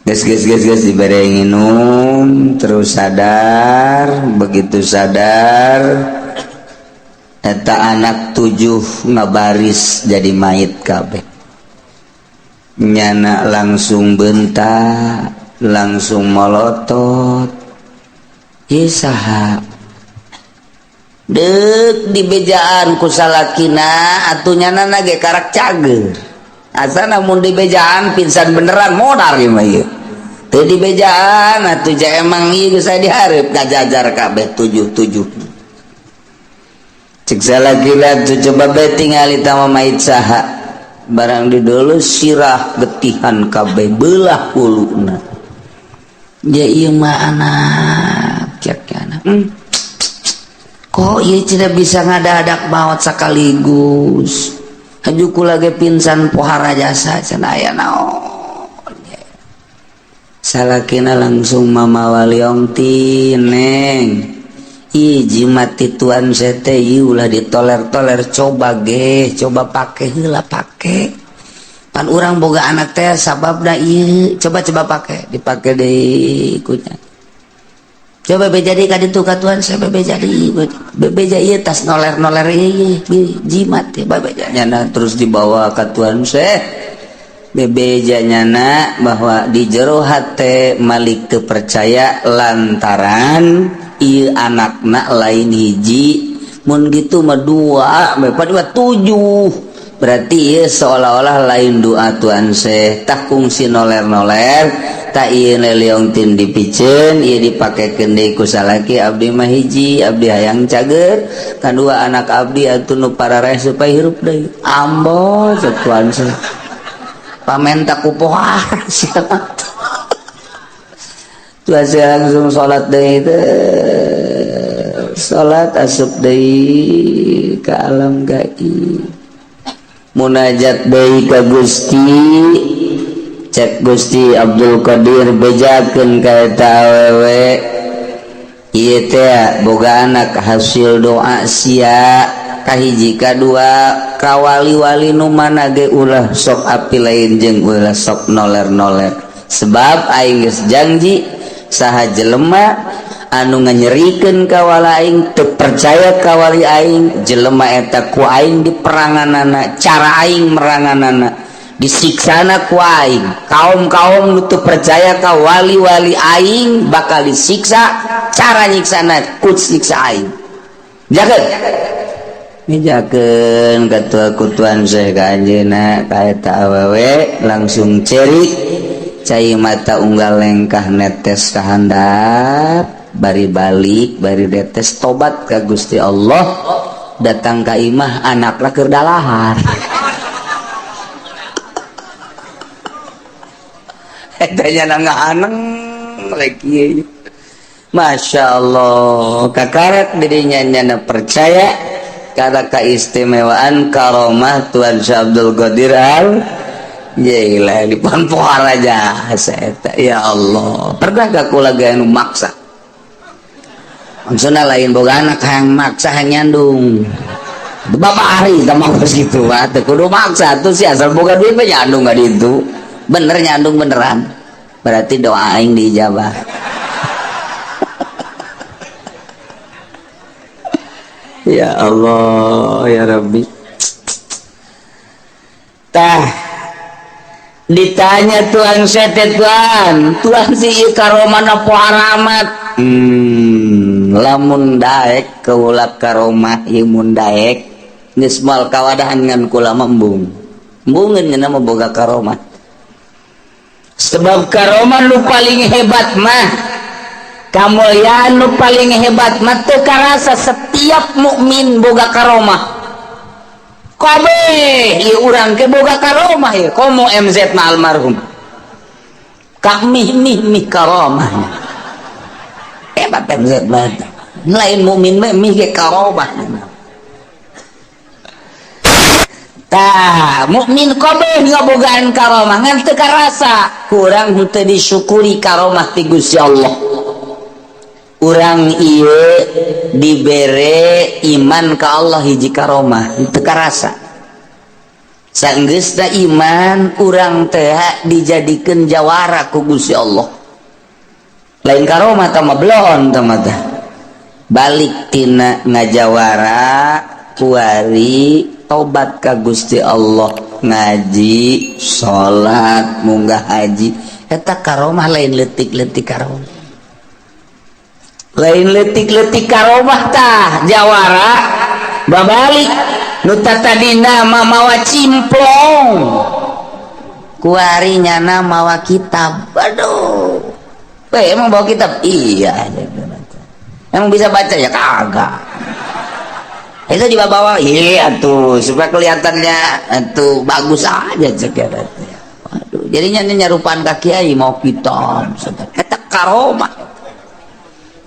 Ges ges ges ges dibere nginum terus sadar, begitu sadar eta anak 7 ngabaris jadi mayit kabeh. Nyana langsung bentak, langsung molotot. Ieu saha? Deuk dibejaan ku salakina atuh nyana ge karak cager. Asana mun dibejaan pingsan beneran modar ieu mah ieu. Teu dibejaan atuh ja emang ieu geus aya dihareup kajajar kabeh 7-7. Cek salakina tuh coba bae tingali tah mah mayit saha. Barang didulu sirah getihan kabeh beulah huluna. Ja ieu mah anak cek anak. Kok ieu tidak bisa ngadadak maot sekaligus. Haju kula ge pingsan pohara jasa cenah aya naon. Salakina langsung mamawa liong tin neng. Ih jimat ti tuan sete ieu ulah ditoler-toler coba ge, coba pake heula pake. Pan urang boga anak teh sababna ieu coba-coba pake, dipake deui kunya. Coba beja deui ka ditu ka Tuhan saya, bebeja deui, bebeja ieu tas noler-noler ieu jimat ya bebeja nyana. Terus dibawa ka Tuhan Syekh, bebeja nyana bahwa di jero hate Malik teu percaya lantaran ieu anakna lain hiji, mun gitu mah dua, dua tujuh, berarti ieu seolah-olah lain doa Tuhan Syekh. Tak kungsi noler-noler tak ieu leleong tin dipiceun, ieu dipakekeun deui ku salaki. Abdi mah hiji, abdi hayang cager kadua anak abdi atuh nu parareh supaya hirup deui. Ambo, cek Tuhan Syekh, pamenta ku pohara sia. Tuhan Syekh langsung salat deui teh, salat asup deui ka alam gaib, munajat deui ka Gusti. Cek Gusti Abdul Qadir, bejakeun ka eta awewe, ieu teh boga anak hasil doa sia. Kahiji, kadua, ka wali-wali nu mana ge ulah sok api lain jeung ulah sok noler-noler, sebab aing geus janji saha jelema anu nganyerikeun ka wali aing, teu percaya ka wali aing, jelema eta ku aing diperanganana, cara aing meranganana, disiksana ku aing. Kaum-kaum nu teu percaya ka wali-wali aing bakal disiksa, cara nyiksana ku siksa aing. Jaga mijakeun katua ku Tuhan Syekh ka anjeunna ka eta awewe. Langsung cerik, cai mata unggal lengkah netes ka handap, bari balik bari netes tobat ka Gusti Allah. Datang ka imah, anakna keur dalahar. Eta nya ngahaneng lagi. Masya Allah, kakarak dirinya nyana percaya karena keistimewaan karomah Tuhan Syekh Abdul Qadir Al Jailani di aja saya. Ya Allah, pernah gak kula anu maksa? Maksudnya lain boga anak hayang maksa, hayang nyandung. Bapak hari sama kos gitu, teu kudu maksa tuh sih, asal boga duit mah nyandung gak itu. Bener nyandung beneran, berarti doa aing diijabah. Ya Allah ya Rabbi. Tah ditanya Tuhan sete, Tuhan, Tuhan si karomah poharamat. Lamun daek keulak karomah ieu, mun daek geus moal kawadahan ngan kula mah embung embungeun nya mah boga karomah, sebab karomah nu paling hebat mah, kamulyaan nu paling hebat mah teu karasa. Setiap mukmin boga karomah kabeh. Ieu urang ke boga karomah ieu, komo MZ na almarhum kami mih mih karomah hebat. MZ mah lain mukmin mah mih ge karomah. Tah mukmin kabeh ngabogaan karomah ngan teu karasa, kurang henteu disyukuri karomah ti Gusti Allah. Urang ieu dibere iman ka Allah hiji karomah teu karasa. Sanggeusna iman urang teh dijadikeun jawara ku Gusti Allah, lain karomah tah mah belon tah mah. Balik tina ngajawara kuari tobat ka Gusti Allah, ngaji, salat, munggah haji, eta karomah lain leutik-leutik karomah, lain leutik-leutik karomah. Tah jawara babalik nu tadina mah mawa cimplong, kuari nyana mawa kitab. Aduh, weh, emang bawa kitab? Iya. Emang bisa baca? Ya kagak. Itu dibawa-bawa, iya tuh supaya kelihatannya itu bagus aja cek ya. Waduh, jadinya nyarupaan ka kiai mau kitab. Eta karomah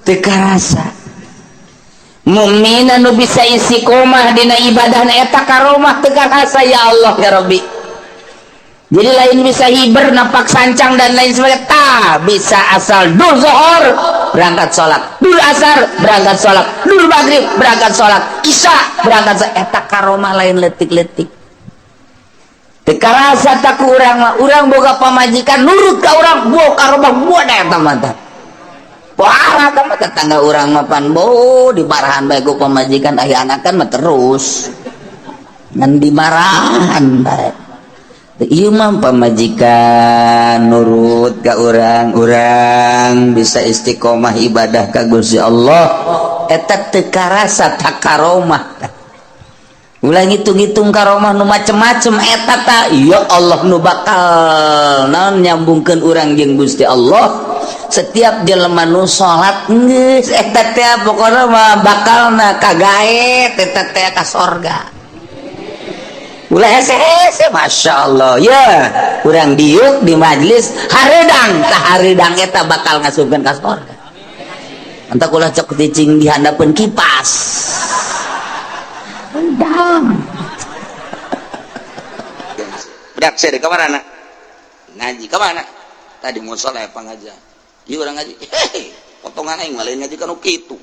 teu karasa. Mukmin anu bisa istiqomah dina ibadahna eta karomah teu karasa. Ya Allah ya Rabbi. Jadi lain bisa hiber napak sancang dan lain sebagainya, tah bisa asal dul zuhur berangkat sholat, dul asar berangkat sholat, dul maghrib berangkat sholat, isya berangkat sholat, eta karomah lain letik-letik. Teu karasa tak ku urang mah, urang boga pamajikan nurut ka urang, boga karomah buat eta mah. Wah, mah tetangga urang mah pan bo dimarahan bae ku pamajikan, aya anakan mah terus ngan dimarahan bae. Ieu mah pamajikan nurut ka urang, urang bisa istiqomah ibadah ka Gusti Allah, eta teu karasa takaromah. Ulah ngitung-ngitung karomah nu macem-macem, eta ta ya Allah nu bakal naon nyambungkeun urang jeung Gusti Allah. Setiap jelema nu salat geus eta teh pokona mah bakalna kagaet eta teh ka sorga. Ulah hese-hese, Masya Allah ya, urang diuk di majlis hareudang, tah hareudang eta bakal ngasupkeun ka sorga. Entak ulah cok cicing di handapeun kipas. Dang. Budak saya ke mana? Ngaji ke mana? Tadi musola ya pangaja. Ieu urang ngaji. Hehe, potongan aing mah lain ngaji kanu kitu.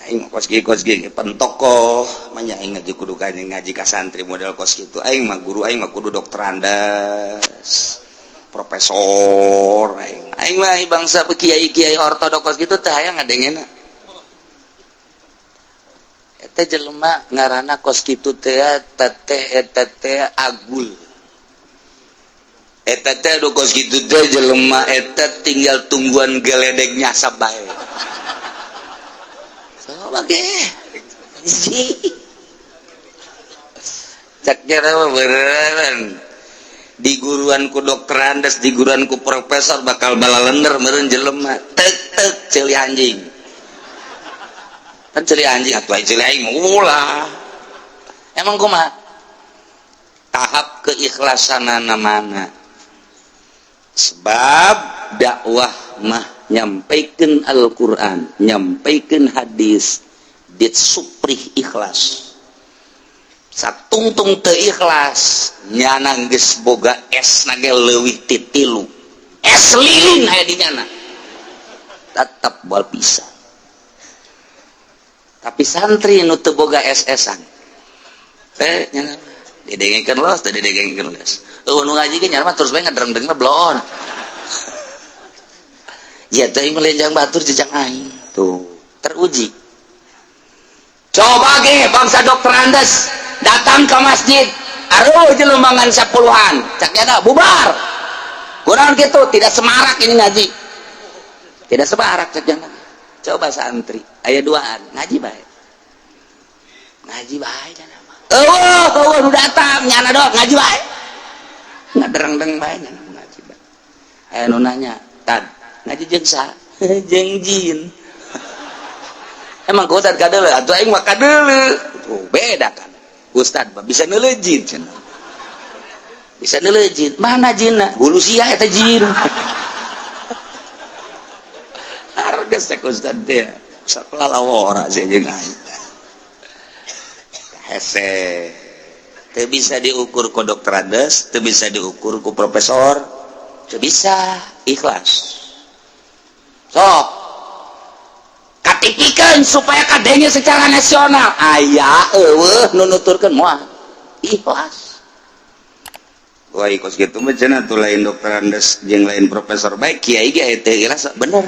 Aing mah kos kieu kos kieu pentokoh, manya aing ngaji kudu ngaji ka santri model kos kitu. Aing mah guru aing mah kudu doktorandes, profesor aing. Aing mah bangsa kiai-kiai ortodok kos kitu teh hayang ngadengena. Eta jelema ngaranna kos kitu teh teteh eta teh agul. Eta teh anu kos kitu teh jelema eta tinggal tungguan geledek nyasab bae. Coba ge. Cak jara beneran. Di guruan ku dokterandes, di guruan ku profesor bakal balalender meureun jelema. Tek tek ceuli anjing. Kan ceuli anjing atuh aing ceuli aing ulah. Emang kumaha? Tahap keikhlasanana mana? Sebab dakwah mah nyampaikeun Al-Qur'an, nyampaikeun hadis, disuprih ikhlas. Satungtung teu ikhlas, nyana geus boga es nage leuwih ti tilu. Es lilin aya di nyana. Tetep moal bisa. Tapi santri nu teu boga es-esan. Nyana didengengkeun los, teu didengengkeun los. Eueuh nu ngaji ge nyana mah terus bae ngadereng-derengna bloon. Ya teh melenjang batur jejak aing. Tuh, teruji. Coba ge bangsa dokterandes datang ke masjid, aruh jelembangan 10-an, cak nyana bubar. Kurang gitu, tidak semarak ini ngaji. Tidak semarak cak nyana. Coba santri, aya duaan, ngaji bae. Ngaji bae nyana mah. Eueuh, eueuh nu datang nyana dok ngaji bae. Ngadereng-dereng bae nyana ngaji bae. Aya nu nanya, "Tad, ngaji jeung saha?" Jeung jin. Emang kau ustad kadeuleu atuh aing mah kadeuleu. Tuh beda kan. Ustad mah bisa neuleuh jin cenah. Bisa neuleuh jin. Mana jinna? Hulu sia eta jin. Harga sek ustad teh. Sakelalawora sia jeung aing. Hese. Teu bisa diukur ku dokterandes, teu bisa diukur ku profesor, teu bisa ikhlas. Sok katipikeun supaya kadenge secara nasional aya eueuh nu nuturkeun moal ikhlas. Wah, kos kitu mah cenah tuh lain dokterandes jeung lain profesor bae, kiai ge teu ikhlas bener.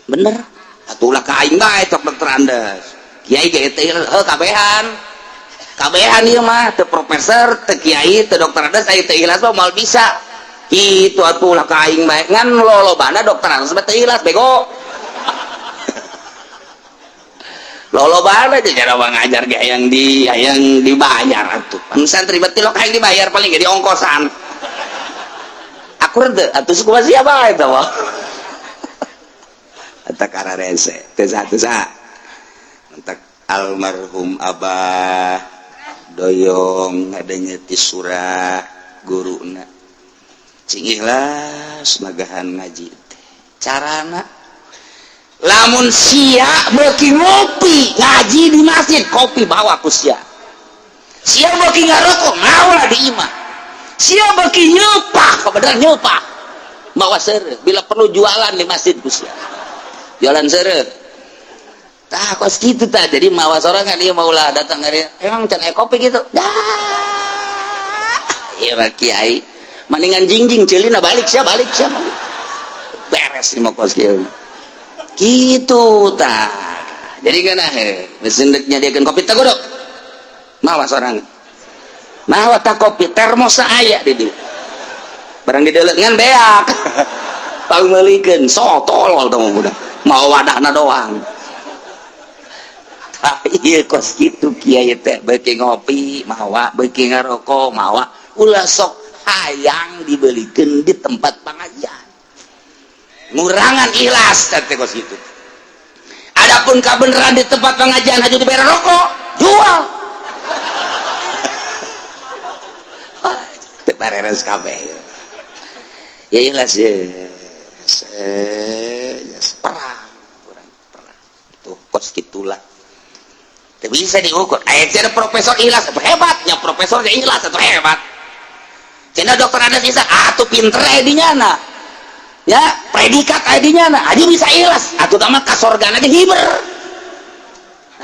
Bener. Atuh ulah ka aing bae tok dokterandes. Kiai ge teu ikhlas heuh kabehan. Kabehan ieu mah teu profesor, teu kiai, teu dokterandes aya teu ikhlas mah moal bisa. Itu atuh ulah ka aing bae ngan lolobana dokterandes mah teu ikhlas bego. Lolobana aja cara ngajar ge hayang dibayar atuh. Pan santri mah tilok hayang dibayar paling ge diongkosan. Akur teu atuh suku sia bae tah mah. Eta kararese teu saha. Entak almarhum Abah Doyong ngadenge ti surah guruna. Cing ikhlas magahan ngaji teh. Carana lamun sia beuki ngopi ngaji di masjid, kopi bawa ku sia. Sia beuki ngarokok ngaulah di imah. Sia beuki nyepah, kebenaran nyepah. Mawa seureuh, bila perlu jualan di masjid ku sia. Jualan seureuh. Tah kos kitu tah, jadi mawa sorangan ieu maulah datang ka dieu. Emang can aya kopi gitu. Dah. Ieu mah kiai. Mendingan jingjing ceulina balik sia balik sia balik. Beres nih mau kos kieu. Gitu tah. Jadi kana geus endek nyadiakeun kopi teh godok. Mawa sorangan. Mawa tah kopi termos aya di dieu. Barang dideuleu ngan beak. Pangmeulikeun so tolol teh budak. Mau wadahna doang. Tah ieu kos kitu kiai teh beuki ngopi mawa, beuki ngarokok mawa, ulah sok hayang dibelikeun di tempat pengajian. Ngurangan ikhlas teh kos kitu. Adapun kabeneran di tempat pengajian aja diberi rokok, jual. Teu bareres kabeh. Ya ikhlas ya. Perang, kurang perang. Tuh kos kitulah. Teu bisa diukur. Aya profesor ikhlas hebatnya, profesornya ikhlas atau hebat. Cenah dokter Andes bisa, atuh pinter aya dinyana. Ya, predikat aya dinyana, aja bisa ikhlas. Atuh tah mah ka sorgana ge hiber.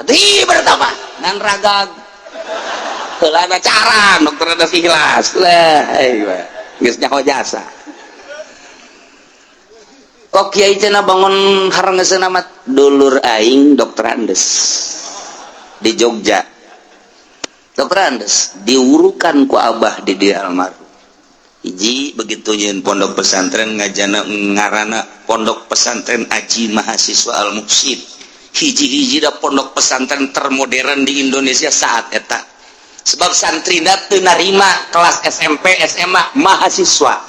Atuh hiber tah mah ngan ragag. Heulana carang dokter Andes ikhlas. Lah, euy geus nyaho jasa. Kok kiai cenah bangun harengeseun amat dulur aing dokter Andes di Jogja. Dokter Andes diurukan ku abah di dia almarhum. Hiji begitu nyeun pondok pesantren ngajana ngarana pondok pesantren Aji Mahasiswa Al Muksid. Hiji-hiji da pondok pesantren termodern di Indonesia saat eta. Sebab santrina teu narima kelas SMP, SMA, mahasiswa.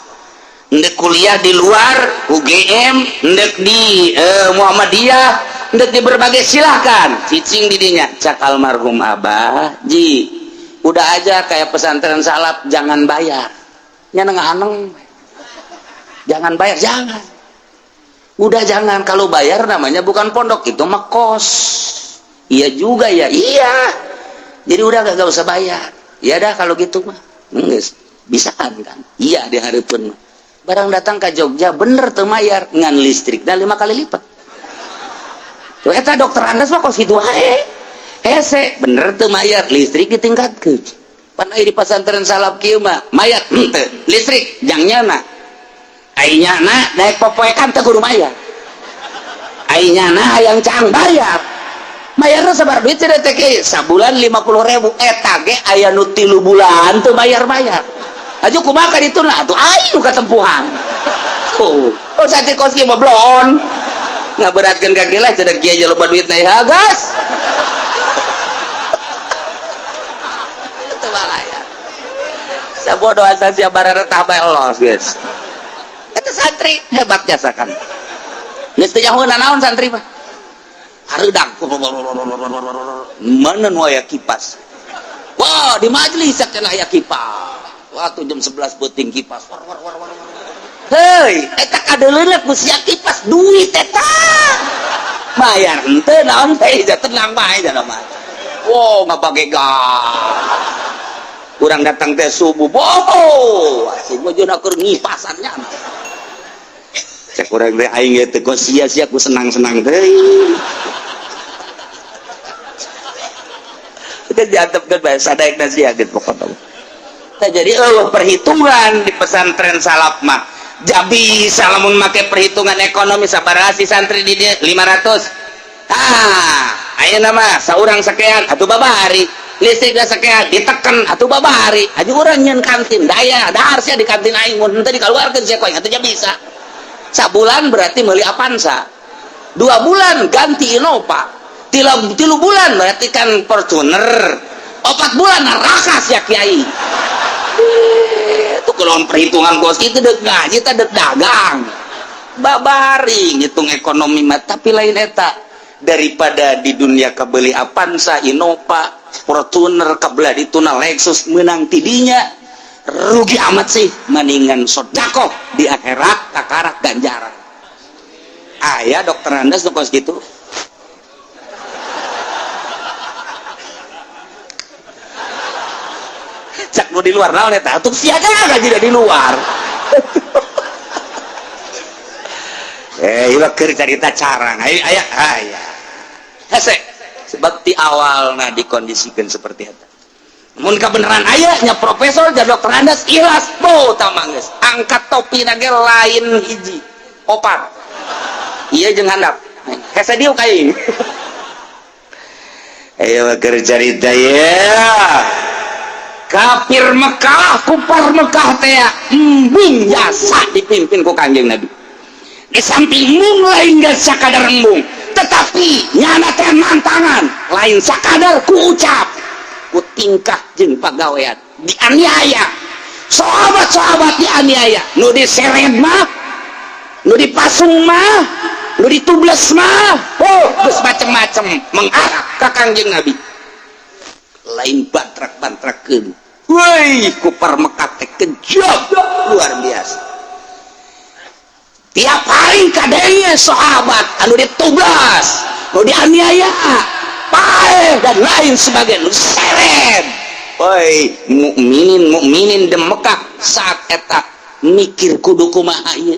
Ndek kuliah di luar UGM, ndek di Muhammadiyah, ndek di berbagai silahkan. Cicing di dinya cak almarhum abah, ji udah aja kayak pesantren salaf jangan bayar. Nya nganeng. Jangan bayar, jangan. Udah jangan, kalau bayar namanya bukan pondok, itu mah kos. Iya juga ya, iya. Jadi udah gak usah bayar. Ya dah kalau gitu mah. Geus, bisaan kan. Iya di hareupeun mah. Barang datang ke Jogja bener teu mayar ngan listrik dan 5 kali lipat. Tuh eta dokter Andes mah kos kitu wae. Hese bener teu mayar listrik ditingkatkeun. Pan aya di pesantren salaf kieu mah mayar henteu listrik jang nyana. Ai nyana daek popoekan teu kudu mayar. Ai nyana hayang caang bayar. Bayarna sabar duit cenah teh kieu sabulan 50.000 eta ge aya nu 3 bulan teu bayar-bayar. Aju kumaha ka ditu nah atuh aing nu katempuhan. Oh, oh santri kos kieu mah blon. Ngaberatkeun ka kieu lah cenah kieu loba duit na ya gas. Teu balaya. Sabodo asa sia bareretah bae los geus. Eta santri hebat jasa kan. Geus teu nyaho naon santri mah. Hareudang. Mana nu aya kipas. Wah, di majelis cenah aya kipas. Waktu jam 11 beuting kipas. War war war war. Hei, eta kadeuleuna ku sia kipas duit eta. Bayar henteu naon teh tenang bae cenah mah. Wow, ngabagegan. Urang datang teh subuh. Boho, asing mah jeung keur ngipasannya. Cek urang teh aing ge teu sia-sia ku senang-senang teh. Teh diantepkeun bae sadaekna sia geus pokona. Jadi eueuh perhitungan di pesantren salaf mah. Jabi salamun make perhitungan ekonomi sabaraha si santri di dieu 500. Ah, ayeuna mah saurang sakean atuh babari. Listrik da sakean diteken atuh babari. Aju urang nyeun kantin daya dahar sia di kantin aing mun henteu dikaluarkeun sia ku aing atuh bisa. Sabulan berarti meuli Avanza. 2 bulan ganti Innova. 3 bulan berarti kan Fortuner. 4 bulan neraka sia kiai. Itu kalau perhitungan bos itu dek ngaji teh dek dagang. Babari ngitung ekonomi mah tapi lain eta daripada di dunia kebeli Avanza, Innova, Fortuner kebelah dituna Lexus menang tidinya rugi amat sih mendingan sedekah di akhirat kakarak ganjaran. Aya dokter Andes nu kos kitu. Cak nu di luar naon eta atuh sia gaji di luar. Ieu keur carita carang. Aya aya aya. Hese sebab ti awalna dikondisikeun seperti eta. Mun kebenaran aya nya profesor jadi dokter andas ikhlas bo tamangges angkat topi nage lain hiji opat iya jeung handap hese diuk aing. Ayo keur carita ya. Kafir Mekah, kufar Mekah teh embung jasa dipimpin ku Kanjeng Nabi. Di samping embung, lain geus sakadar embung, tetapi nyana teh nantangan, lain sakadar ku ucap, ku tingkah jeung pagawean. Dianiaya. Sahabat-sahabat dianiaya, nu diseret mah, nu dipasung mah, nu ditubles mah, oh, geus macem-macem mengarah ka Kanjeng Nabi. Lain bantrak-bantrakeun. Woi, kufar Mekah teh kejam luar biasa. Tiap hari kadenge sahabat anu ditublas, nu dianiaya, paeh dan lain sebagainya, nu diseret. Woi, mukminin mukminin di Mekah saat eta mikir kudu kumaha ieu.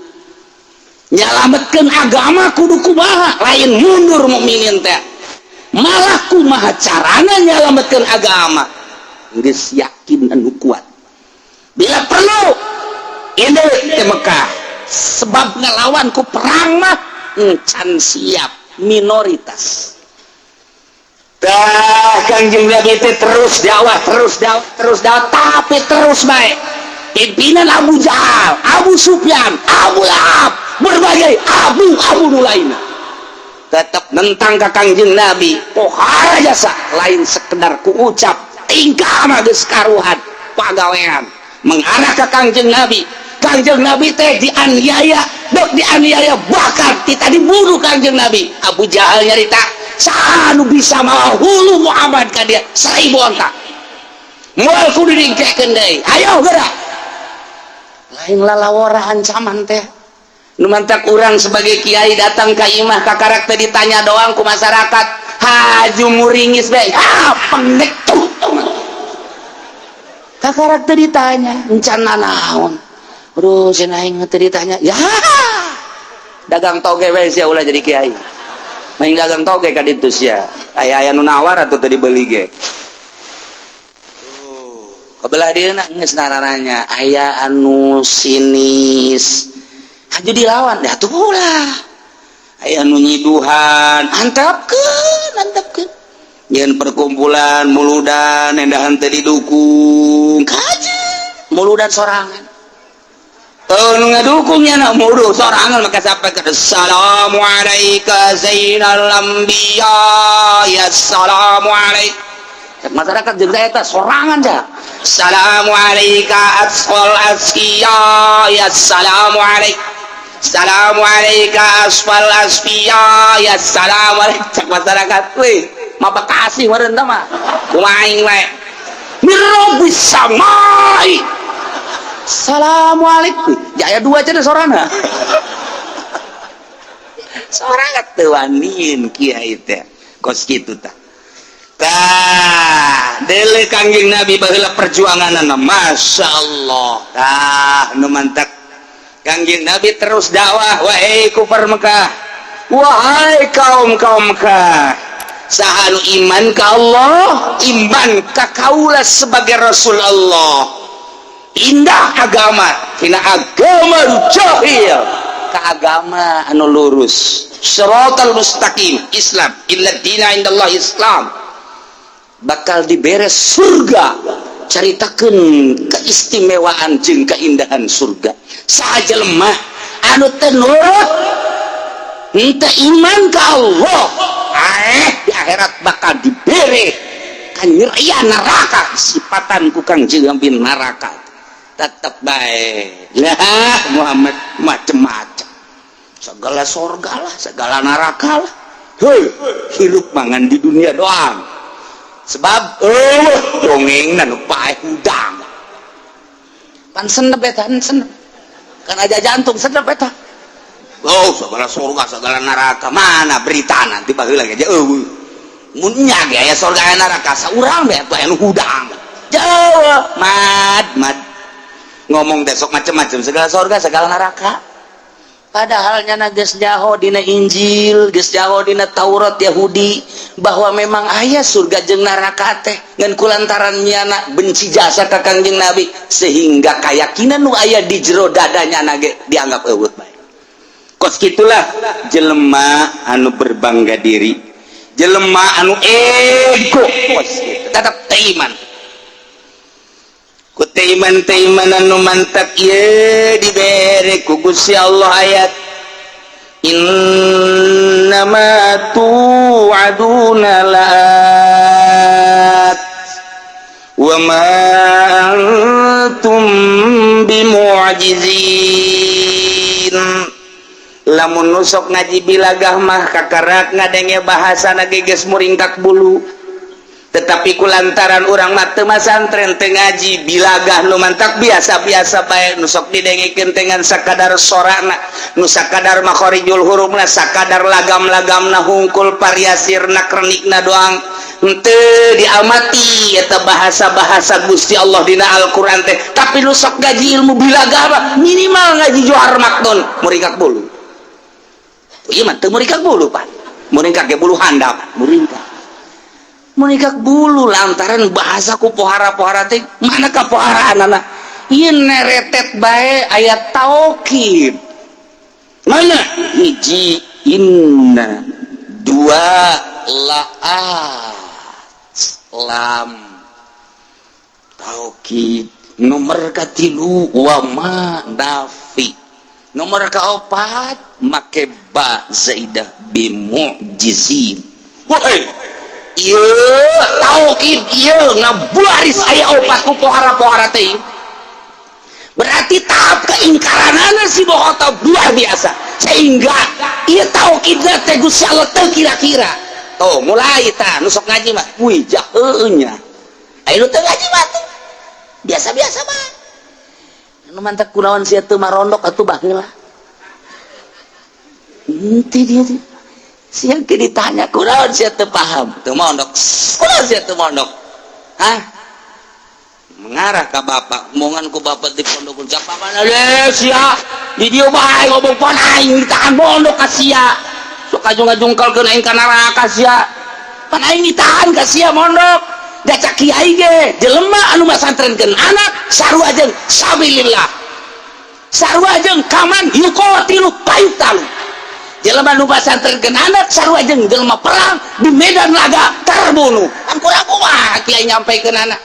Nyalametkeun agama kudu kumaha, lain mundur mukminin teh. Malah kumaha carana nyalametkeun agama. Geus yakin anu kuat. Bila perlu ini ke Mekah, sebab ngelawan ku perang mah encan siap minoritas. Tah, Kangjeng Nabi teh terus dakwah, terus dakwah, terus dakwah, tapi terus baik. Pimpinan Abu Jahal, Abu Sufyan, Abu Lahab, berbagai abu-abu nu lainna tetap nentang ka Kangjeng Nabi. Pohara jasa, lain sekedar ku ucap, tingkah mah geus karuhan, pagawean mengarah ke Kangjeng Nabi. Kangjeng Nabi teh dianiaya, dok dianiaya, bahkan kita dibunuh Kangjeng Nabi. Abu Jahal nyarita, saha nu bisa mawa hulu Muhammad ka dia 1000 onta, moal kudu diengkekeun deui, ayo gerak. Lain lalawara ancaman teh. Nu mantak urang sebagai kiai datang ka imah, ka karakter ditanya doang ku masyarakat, haju muringis bae, ah pengecut. Ka karakter ditanya encan naon. Aduh, cenah aing teu ditanya ya, dagang toge we sia, ulah jadi kiai. Main dagang toge ka ditu sia, aya aya nu nawar atuh teu dibeli ge. Kebelah dia geus nararanya aya anu sinis, haju dilawan dah tuh ulah. Aya anu nyiduhan, antapkeun, antapkeun. Nyeun perkumpulan muludan endahan teu didukung, kaji muludan sorangan. Oh, nu ngadukungnya nak mudu sorangan, maka sampai ke assalamualaikum zainal anbiya ya assalamualaikum. Masyarakat jeung eta sorangan ja. Assalamualaikum asqal asqiya ya assalamualaikum. Assalamualaikum asfal asfiya ya assalamualaikum. Cek masyarakat, wih, mah bekasi meureun tah mah. Kumaha aing wae. Mirabis samai. Assalamualaikum. Jaya dua cenah sorana. Sorangan teu waniin kiai teh. Kos kitu tah. Tah, dele Kangjeng Nabi baheula perjuanganna, Masya Allah. Tah, nu mantak Kangjeng Nabi terus dakwah, wahai kufar Mekah, wahai kaum-kaum Mekah, saha nu iman ka Allah, iman ka kaula sebagai Rasul Allah. Indah agama, tina agama jahil ka agama anu lurus, siratal mustaqim, Islam, inna dina indallah Islam, bakal diberes surga. Caritakeun keistimewaan jeung keindahan surga. Saha lemah anu teu nurut, henteu iman ka Allah, eh di akhirat bakal dibere kanyerian neraka, sifatan ku Kangjeng Nabi neraka tetep baik lah. Muhammad macem-macem, segala sorga lah, segala neraka lah. Hei, hirup mangan di dunia doang, sebab oh dongeng nu paeh hudang pan senep eta, senep kan aja jantung senep eta. Oh, segala surga, segala neraka, mana berita nanti baheula aja eueuh. Mun nya ge aya surga, aya neraka, saurang bae atuh anu hudang jauh. Mad mad ngomong besok macem-macem, segala surga, segala neraka, padahal nyana geus nyaho dina Injil, geus nyaho dina Taurat Yahudi. Bahwa memang aya surga jeung neraka teh, ngan kulantaran nyana benci jasa ka Kangjeng Nabi sehingga keyakinan nu aya di jero dadanya ge dianggap euweuh bae. Kos kitulah jelema anu berbangga diri, jelema anu ego kos kitu. Tetap teu iman. Ku teu iman, teu iman anu mantak ieu dibere ku Gusti Allah ayat innama tu'aduna la'at wa ma antum bimu'jizin. Lamun nu sok ngaji bilagah mah kakarak ngadenge bahasa ge geus muringkak bulu, tetapi kulantaran urang mah teu masantren, teu ngaji bilagah, nu mantak biasa-biasa bae. Nu sok didengekeun dengan sakadar sorana, nu sakadar makhorijul hurufna, sakadar lagam-lagamna hungkul, variasi renak-renikna doang, henteu diamati eta bahasa-bahasa Gusti Allah dina Al-Qur'an teh. Tapi nu sok ngaji ilmu bilagah mah, minimal ngaji Johar Maknun, muringkak bulu. Ieu mah teu muringkak bulu, Pak, muringkak ge bulu handap. Muringkak, muringkak bulu lantaran bahasa ku pohara-pohara teh mana kapoharaan anak ieu neretet bae ayat taukid. Mana hiji inna, dua la'at, lam taukid, nomor katilu wa ma nafi, nomor kaopat make ba zaidah bimu'jizin. Woi, ieu taukid ieu ngabaris aya opat ku pohara-pohara teh, berarti tahap keingkaranana si bohota luar biasa sehingga ieu taukidna teh Gusti Allah teu kira-kira. Tuh mulai tah nu sok ngaji mah, wih, jaheunya. Aya nu teu ngaji mah tuh biasa-biasa mah, nu mantak kunaon sia teu marondok atuh baheula. Henteu dia teh. Sia ke ditanya kunaon sia teu paham, teu mondok. Kunaon sia teu mondok? Hah? Mengarah ka bapak, omongan ku bapak di pondok cak bapak deh sia. Di dieu bae ngomong, pon aing ditahan mondok ka sia. Sok ngajungkal-ngajungkalkeun aing ka neraka sia. Pan aing ditahan ka sia mondok. Da cak kiai ge, jelema anu masantrenkeun anak sarua jeung sabilillah. Sarua jeung kaman yuqatilu fayuqtalu. Jelema nu pasantrenkeun anak sarua jeung jelema perang di medan laga terbunuh. Kan kurang kumaha kiai nyampaikeun anak.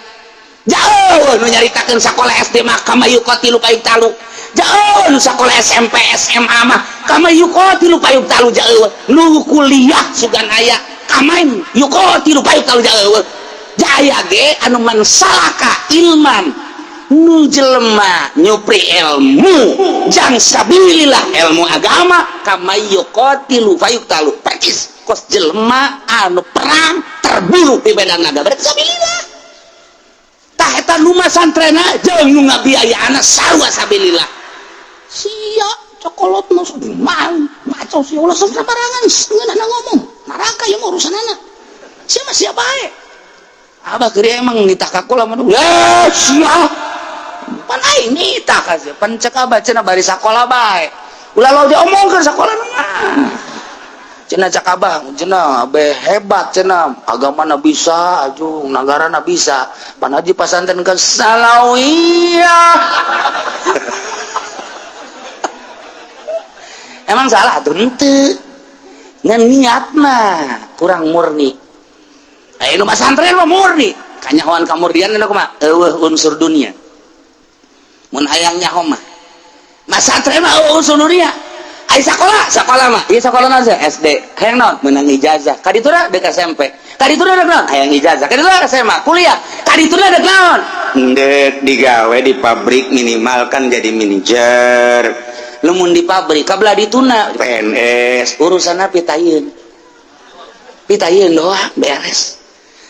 Jauh nu nyaritakeun sakola SD mah kama yuqatilu fayuqtalu. Jauh nu sakola SMP SMA mah kama yuqatilu fayuqtalu, jauh nu kuliah sugan aya kamain yuqatilu fayuqtalu, jauh jaya ge anu man salaka ilman, nu jelema nyupri ilmu jang sabilillah, ilmu agama, kama yuqatilu fayuqtalu, percis kos jelema anu perang terbunuh di medan laga, berarti sabilillah. Tah eta nu masantrena jeung nu ngabiayaan sarua sabilillah. Sia cokolot nu mal maco sia, ulah sok sembarangan ngeunah ngomong neraka ieu mah urusanana sia mah, sia bae. Abah keur emang nitah ka kula mah, eh sia pan aing nitah ka sia, pan cek abah cenah bari sakola bae, ulah lo diomongkeun sakola mah. Cenah cak abah cenah abe hebat cenah, agamana bisa ajung nagarana bisa, pan haji pasantren ke salawiyah. Emang salah tuh henteu, ngan niat mah kurang murni. Ayo nu masantren mah murni, kanyahoan kamurnian anu kumaha, eueuh unsur dunia. Mun hayang nyaho mah masantren mah eueuh unsur dunia. Ai sakola, sakola mah ieu sakola naon sih? SD hayang naon, meunang ijazah, ka ditu dek SMP, ka ditu dek naon, hayang ijazah, ka ditu SMA, kuliah, ka ditu dek naon. Ndek digawe di pabrik, minimal kan jadi manajer. Lamun di pabrik kabelah dituna PNS. Urusanna pitayeun, pitayeun doang beres.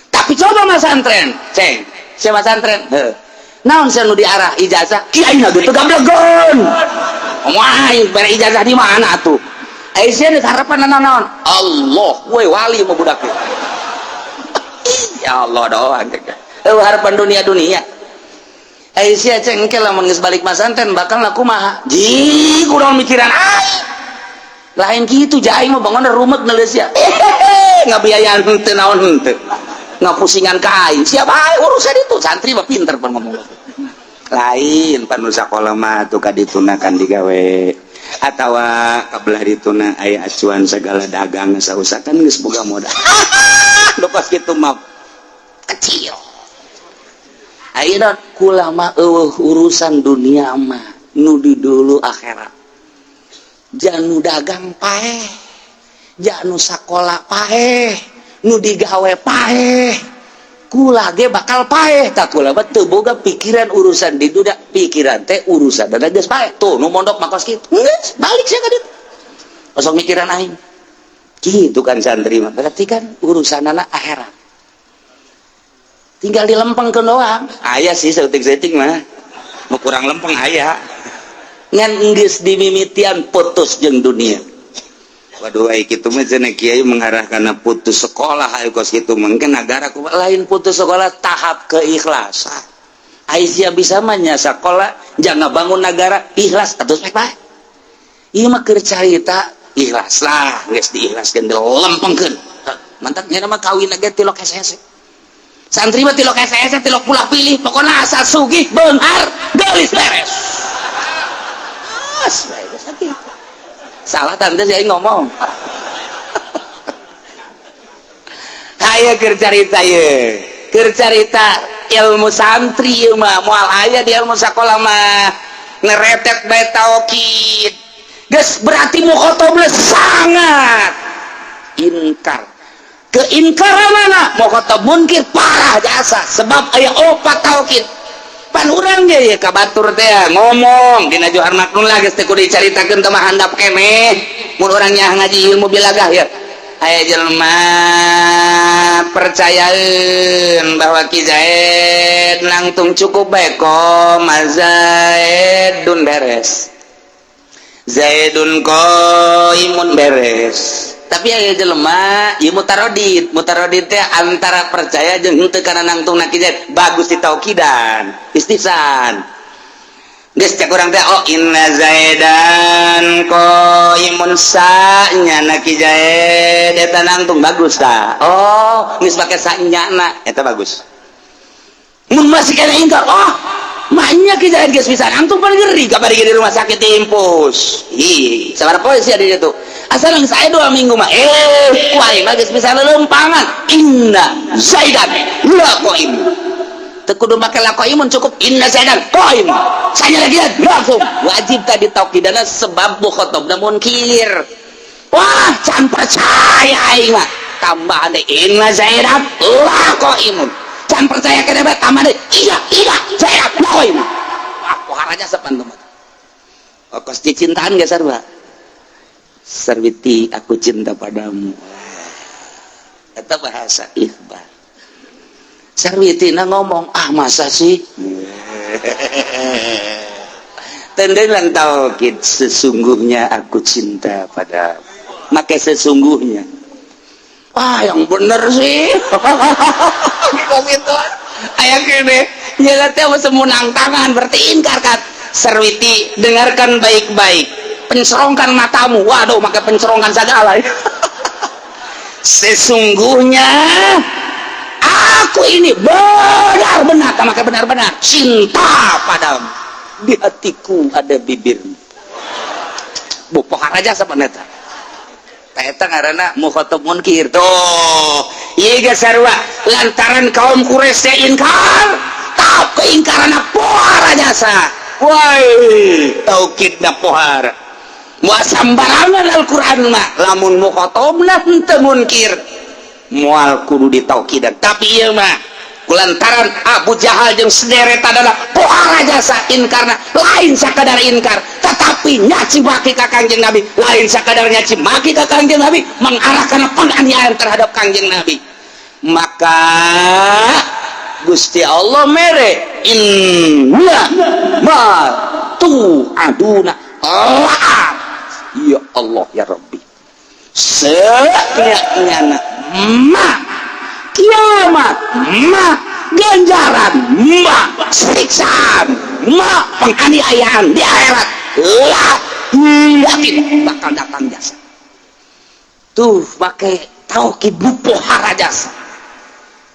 Tapi coba masantren, ceng sia masantren heuh naon sia nu diarah ijazah, kiai na teu gablegeun. Wah, bere ijazah di mana atuh? Ai sia geus harapan naon? Allah, we wali mah budak teh. Ya Allah doang. Eueuh harapan dunia-dunia. Ai sia ceng engke lamun geus balik masantren bakal kumaha? Ji, kurang mikiran aing. Lain kitu, ja aing mah bangun rumek neuleus sia. Ngabiayaan henteu naon henteu. Ngapusingan ka aing. Siapa aing urusan itu? Santri mah pinter pan ngomong. Lain pan nu sakola mah tuh kadituna kan digawe atawa kabelah dituna aya acuan segala dagang sausa kan geus boga modal. Nu kos kitu mah kecil. Ayeuna kula mah eueuh urusan dunia mah, nu di dulu akhirat. Janu dagang paeh, janu sakola paeh, nu digawe paeh, kula ge bakal paeh. Tak kula mah teu boga pikiran urusan di dunia, pikiran teh urusan dan geus paeh. Tuh nu mondok mah kos kitu, geus balik sia ka ditu, osok mikiran aing gitu kan. Santri mah berarti kan urusan anak akhirat tinggal dilempengkeun doang. Aya sih saeutik-saeutik mah mau kurang lempeng aya. Ngan geus dimimitian putus jeung dunia. Waduh, ai kitu mah cenah kiai mengarah kana putus sekolah. Ayo kos kitu mungkin negara kumaha? Lain putus sekolah, tahap keikhlasan. Aisyah bisa mah nya sekolah jangan bangun negara ikhlas atau baik baik. Ieu mah keur carita ikhlas lah, geus diikhlaskeun, dilempengkeun. Mantap nya mah kawin ge tilok hese-hese. Santri mah tilok hese-hese, tilok pulah pilih, pokoknya asal sugih, beunghar, geulis, beres. As, bae geus kitu. Salah tante saya ngomong. Aya keur carita ye. Keur carita ilmu santri ieu mah moal aya di ilmu sakola mah ngeretet bae taukid. Geus berarti mukhatabna sangat inkar. Keingkaran mana? Mukhatab munkir parah jasa sebab aya opat taukid. Pan urang ge ye ka batur teh ngomong dina Johar Maknun lah, geus teu kudu dicaritakeun teh mah handap keneh. Mun urang nya ngaji ilmu bilagah ya. Aya jelema percayaeun bahwa Ki Zaid nangtung cukup bae koma Zaidun beres. Zaidun qaimun beres. Tapi aya jelema ieu mutaradid, mutaradid teh antara percaya jeung henteu kana nangtungna Ki Zaid, bagus ditaukidan, istisan. Geus cek urang teh, oh inna Zaidan qaimun sa nyana Ki Zaid eta nangtung bagus ta. Oh, geus make sa nyana eta bagus. Mun masih kena ingkar, oh maknya Ki Zaid geus bisa nangtung pan ngeri kabari di rumah sakit diimpus. Ih, sabaraha poe sia di ditu? Asal yang saya 2 minggu mah, kuai mah geus bisa lelempangan. Inna Zaidan la qaim. Teu kudu make la qaimun, cukup inna Zaidan qaim. Saya lagi langsung wajib tadi taukidana sebab mukhatabna munkir. Wah, can percaya aing mah. Tambahan deui inna Zaidan la qaimun. Can percaya keneh bae tambah deui iya iya Zaidan la qaimun. Wah, pohara jasa pan tuh. Kos dicintaan geus sarua. Sarwiti aku cinta padamu. Eta bahasa ikhbar. Sarwiti na ngomong, ah masa sih? Tendelan taukid, sesungguhnya aku cinta padamu. Maka sesungguhnya. Wah, yang bener sih. Kok gitu? Aya kene, nyela teh semunang tangan berarti ingkar kan. Sarwiti, dengarkan baik-baik. Pencerongkan matamu. Waduh, maka pencerongkan segala. Sesungguhnya aku ini benar-benar, maka benar-benar cinta padamu. Di hatiku ada bibirmu. Bu pohara jasa paneta. Eta ngaranna mukhatab munkir. Tuh, ieu geus sarua lantaran kaum Quraisy ingkar, tahap keingkaranna pohara jasa. Woi, taukidna pohara. Moal sambarangan Al-Qur'an mah lamun mukhatabna henteu munkir moal kudu ditaukidan. Tapi ieu mah kulantaran Abu Jahal jeung sederet adalah pohara jasa inkarna, lain sakadar inkar tetapi nyaci maki ka Kangjeng Nabi, lain sakadar nyaci maki ka Kangjeng Nabi, mengarahkan penganiayaan terhadap Kangjeng Nabi. Maka Gusti Allah mere inna ma tu'aduna la'at. Ya Allah ya Rabbi, senyanya ma kiamat ma ganjaran ma siksaan ma penganiayaan di akhirat lah yakin bakal datang jasa. Tuh pakai Taukid nu pohara jasa.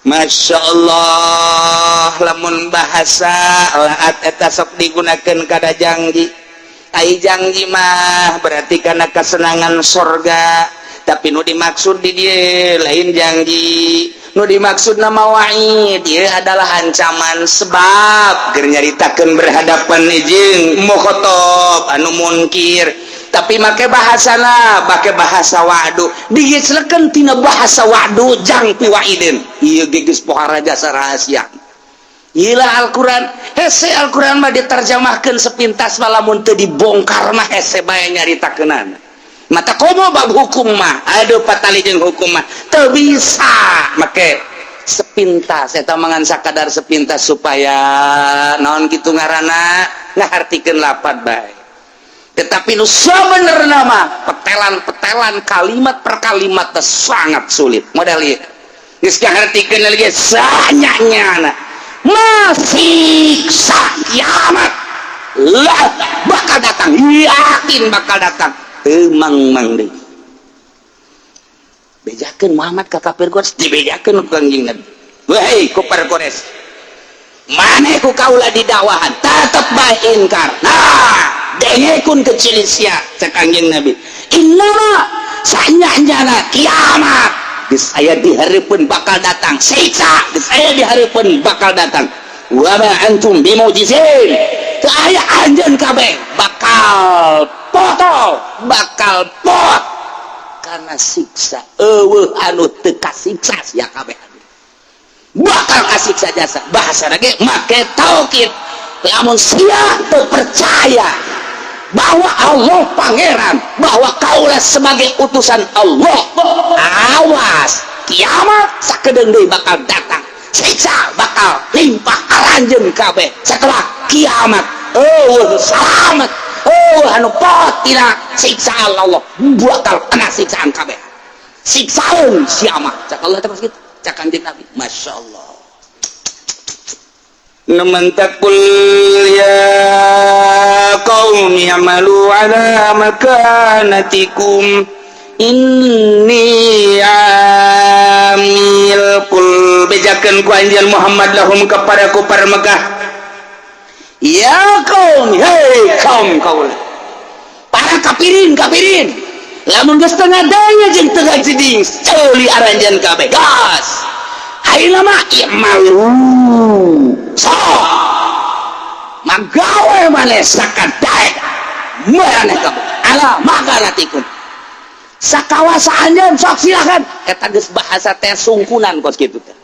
Masya Allah, lamun bahasa laat eta sok digunakan kada janji. Ai janji mah berarti karena kesenangan sorga, tapi nu dimaksud di dia lain janji. Nu dimaksud nama wa'id dia adalah ancaman, sebab keur nyaritakeun berhadapan jeung mukhotob anu munkir, tapi make bahasana make bahasa wa'du, digeslekeun tina bahasa wa'du jang piwaidin. Ieu ge geus pohara jasa rahasia. Gila Al-Quran hese. Al-Quran mah diterjemahkan sepintas mah, lamun teu dibongkar mah hese bae nyaritakeunana. Mata komo bab hukum mah, aduh, patali jeung hukum mah teu bisa make sepintas. Eta mangan sakadar sepintas supaya naon kitu ngaranna ngahartikeun lapat bae, tetapi nu sabenerna mah petelan-petelan, kalimat per kalimat teh sangat sulit. Modal ieu geus ngahartikeun lagi sanyanya masiksa kiamat lah bakal datang, yakin bakal datang. Teu mang-mang deui bejakeun Muhammad ka kafir Quraisy, dibejakeun ku Kangjeng Nabi, "Wahai kufar Quraisy, maneh ku kaula didakwahan tetep bae ingkar. Nah, dengekeun kecil sia," cek Kangjeng Nabi, "innama sanyanya kiamat geus aya di hareupeun, bakal datang. Siksa geus aya di hareupeun, bakal datang. Wa ma antum bimujizin, teu aya anjeun kabeh bakal potol, bakal pot karena siksa. Eueuh anu teu kasiksa, sia kabeh bakal kasiksa jasa." Bahasa lagi make taukid. Lamun sia teu percaya bahwa Allah pangeran, bahwa kaulah sebagai utusan Allah, awas, kiamat sakedeung deui bakal datang, siksa bakal limpah aranjeun kabeh. Setelah kiamat oh selamat, oh anu pot tidak siksa Allah, bakal kena siksaan kabeh, siksaan siapa, cak Allah terus gitu, cak Kanjeng Nabi. Masya Allah. Nemen qul ya qaumi i'malu ala makanatikum inni amil. Qul, bejakeun ku anjeun Muhammad, lahum kepada kufar Mekah, ya qaum, hei kaum kaula, para kafirin kafirin, lamun geus tengah daya jeung tengah jeding ceuli aranjeun kabeh gas. Ayeuna mah i'malu, sok magawe maneh sakadaek maneh kabeh, ala makanatikum, sakawasa anjeun, sok silakan. Eta geus bahasa teh sungkunan kos kitu teh.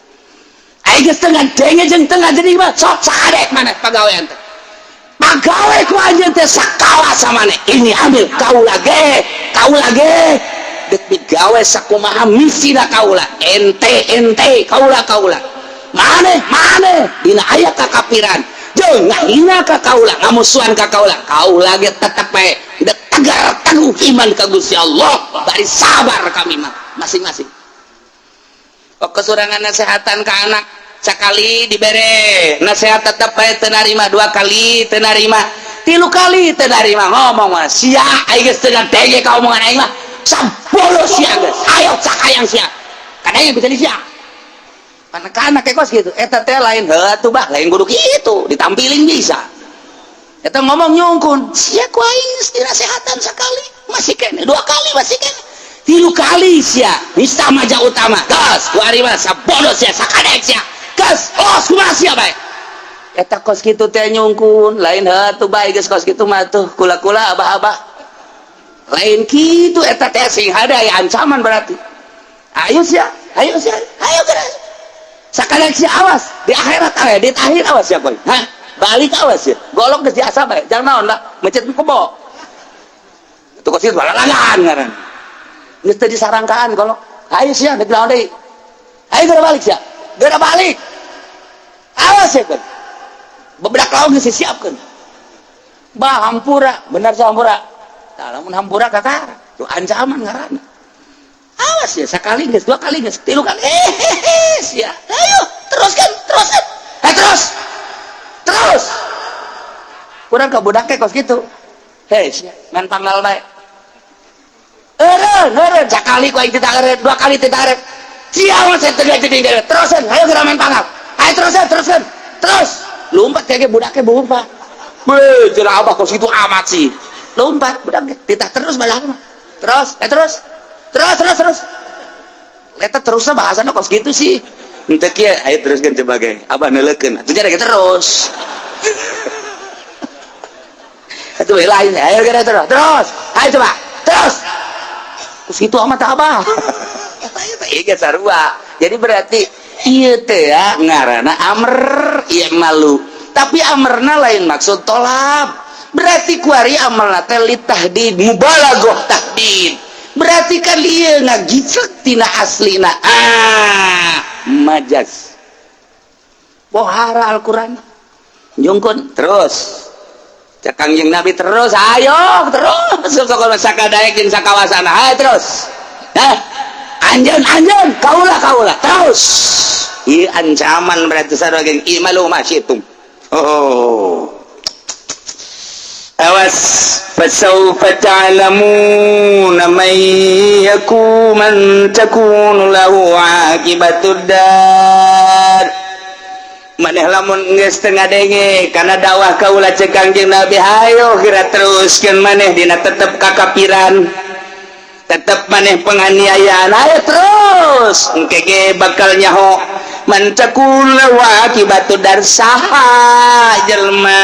Ai geus tengah denge jeung tengah jeding mah sok sakadek maneh pagawean teh, pagawe ku anjeun teh sakawasa maneh. Ini ambil kaula ge, kaula ge dek digawe sakumaha misina kaula, ente ente, kaula kaula, maneh maneh. Dina aya kakapiran jeung ngahina ka kaula, ngamusuhan ka kaula, kaula ge tetep bae dek tegar teguh iman ka Gusti Allah, bari sabar. Kami mah masing-masing kok kesurangan nasehatan ke anak. Sekali dibere nasihat tetep bae teu narima, dua kali teu narima, tilu kali teu narima, ngomong mah sia, aing geus teu ngadenge ka omongan aing mah, sabolo sia geus, ayo cakayang sia, kadang bisa di sia anak-anak kayak kos gitu. Eta teh lain heuh tuh bah, lain kudu kitu ditampilin bisa. Eta ngomong nyungkun sia, ku aing geus dinasehatan sekali masih kene, dua kali masih kene, tilu kali sia nista maja utama gas ku ari mah sabodo sia, sakadek sia gas, los kumaha sia bae. Eta kos kitu teh nyungkun, lain heuh tuh bae geus kos kitu mah tuh kula-kula abah-abah, lain kitu. Eta teh sing hade aya ancaman, berarti ayo sia, ayo sia, ayo geus sakadek sia, awas di akhirat aya di akhir, awas ya koy, hah, balik awas ya, golok geus diasah bae jangan naon lah mencet kebo itu kos kitu balalagan ngaran geus teu disarangkaan golok. Ayo sia, dek naon deui, ayo geura balik sia, geura balik, awas ya koy, bebedak lauk geus disiapkeun bah, hampura bener sia, hampura. Tah, lamun hampura kakak tuh ancaman ngaranna. Awas ya, sekali geus, dua kali geus, tilu kali, eh sia, ayo teruskan, teruskan, eh terus terus. Kurang ke budak kos gitu, hei sia, main panggal bae. Eureun, eureun sakali ku aing teu eureun, dua kali teu eureun. Sia mah saya teu jadi terusan, ayo geura main pangap. Ayo terusan, terusan. Terus lompat kayak budaknya lompat. Weh, cenah abah kos itu amat sih. Lompat budak titah terus balah mah. Terus, terus. Terus, terus, terus. Eta terusnya bahasana kos gitu sih. Henteu kieu, ayo teruskeun coba ge. Abah neuleukeun. Atuh jadi terus. Itu lain, ayo geura terus. Terus. Ayo coba. Terus. Kos gitu amat abah. Eta ieu ge sarua. Jadi berarti ieu teh ya ngaranna amr ieu malu. Tapi amarna lain maksud tolab. Berarti kuari amalna teh litahdid mubalaghah tahdid. Berarti kan ieu ngagicek tina aslina. Ah, majaz. Pohara Al-Qur'an. Jungkun terus. Cek Kangjeng Nabi terus, ayo terus. Sok sakadaek jeung sakawasana, ayo terus. Hah? Anjeun, anjeun, kaula, kaula, terus. Ieu ancaman berarti sarua geng imalu ma syitum. Oh. Awas fasawfa ta'lamuna man yakun man takunu lahu aqibatud dar. Maneh lamun geus teu ngadenge kana dakwah kaula cek Kangjeng Nabi, hayo geura teruskeun maneh dina tetep kakapiran, tetep maneh penganiayaan, ayo terus engke ge bakal nyaho man takun lahu aqibatud dar, saha jelema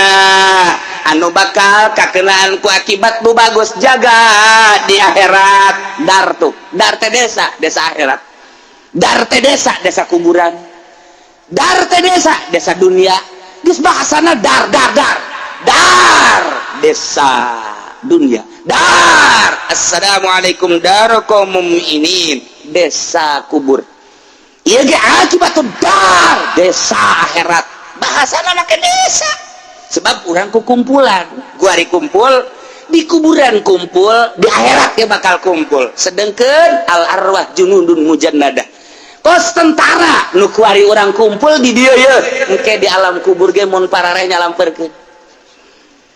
anu bakal kakenaan ku akibat nu bagus jaga di akhirat. Dar tuh, dar teh desa, desa akhirat. Dar teh desa, desa kuburan. Dar teh desa, desa dunia. Geus bahasana dar, dar, dar. Dar desa dunia. Dar assalamualaikum darakum mukminin, desa kubur. Ieu ge akibatud dar, desa akhirat. Bahasana make desa. Sebab urang ku kumpulan, guari kumpul di kuburan kumpul, di akhirat dia bakal kumpul. Sedengkeun al arwah junudun mujannadah. Kos tentara nu kuari urang kumpul di dieu ye, engke di alam kubur ge mun parareh nyalamperkeun.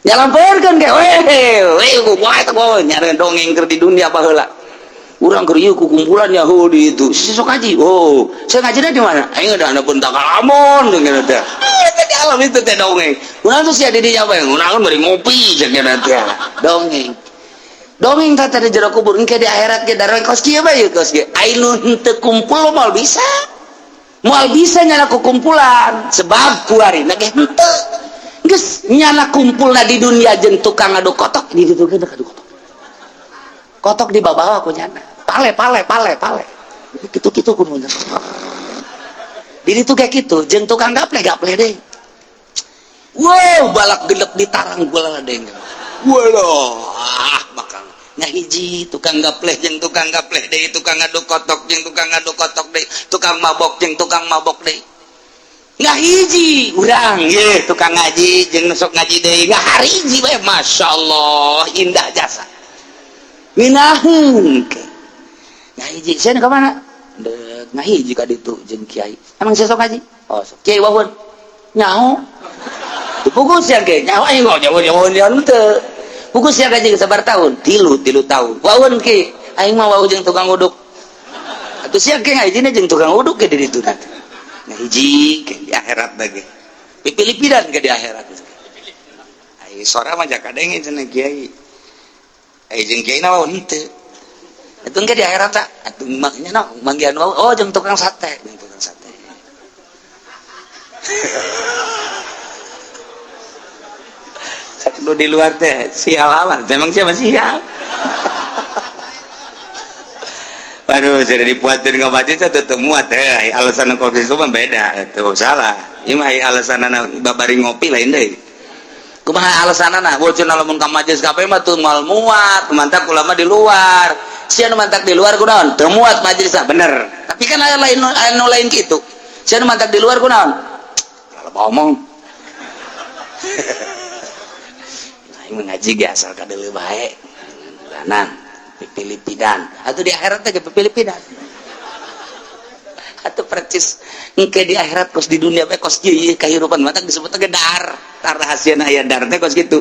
Nyalamperkeun ge weh, weh kumaha eta gua nyare dongeng keur di dunia baheula. Urang keur ieu ku kumpulan Yahudi itu. Si sok ngaji. Oh, saya ngajina di mana? Aing ada pun tak lamun jeung teh. Eta di alam itu teh dongeng. Urang tuh sia di dinya bae, urang bari ngopi jeung teh. Dongeng. Dongeng teh di jero kubur engke di akhirat ge darah kos kieu bae kos kieu. Ai nu henteu kumpul moal bisa. Moal bisa nyana ku kumpulan sebab kuari na ge henteu. Geus nyana kumpulna di dunia jeung tukang ngadu kotok di ditu ge ngadu kotok. Kotok di bawah ku nyana. Pale pale pale pale. Kitu-kitu ku nyana. Di ditu ge kitu jeung tukang gaple gaple deui. Wow, balak gedep di tarang bola deui. Walah, bakal ngahiji tukang gapleh jeung tukang gapleh deui, tukang ngadu kotok jeung tukang ngadu kotok deui, tukang mabok jeung tukang mabok deui. Ngahiji urang ye tukang ngaji jeung nu sok ngaji deui, ngahariji bae masyaallah indah jasa. Minaheun ke. Ngahiji sia ka mana? Deuk ngahiji ka ditu jeung kiai. Emang sia sok ngaji? Oh, sok. Kiai wawun. Nyaho. Pugus sia ge, nyaho aing mah nyaho nyaho nyaho teu. Pugus sia gaji sabar tahun, tilu tahun. Wawun ki, aing mah wawuh jeung tukang uduk. Atuh sia ge ngajina jeung tukang uduk ge di ditu nanti. Ngahiji ke di akhirat lagi. Pipilipidan ke di akhirat. Ai sora mah jakadenge cenah kiai. Ai jeung kiai na wawuh henteu. Atuh engke di akhirat tak? Atuh maknya na manggihan wawuh, oh jeung tukang sate, jeung tukang sate. Lu di luar teh sial amat, memang siapa sial. Waduh, sudah dipuatin ke masjid saya tetep muat teh. Alasan kopi itu mah beda, itu salah. Ieu mah alasan babari ngopi lain deui. Kumaha alasanana? Bocor lamun ka majelis kabeh mah teu moal muat, mantak ulama di luar. Sia nu mantak di luar kunaon? Teu muat majelis bener. Tapi kan aya lain anu lain kitu. Sia nu mantak di luar kunaon? Kalau ngomong. Aing ngaji ge asal kadeuleu bae. Bulanan, pipilipidan. Atuh di akhirat teh ge pipilipidan. Atuh percis engke di akhirat kos di dunia bae kos kieu kahirupan mantak disebut ge dar. Tar rahasiana aya dar teh kos kitu.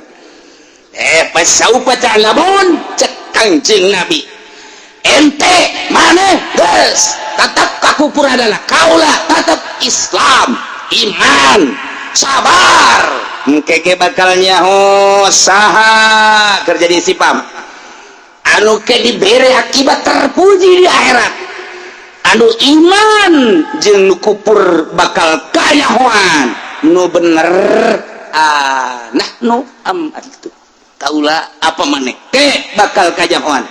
Fasaufa ta'lamun cek Kangjeng Nabi. Ente maneh geus tetap kakupur adalah kaula tetap Islam, iman, sabar. Engke ge bakal nyaho saha kerja di sipam. Anu ke dibere akibat terpuji di akhirat, anu iman jeung nu kupur bakal kanyahoan nu bener. Ah, nah, nu am itu kaula apa maneh ke bakal kanyahoan.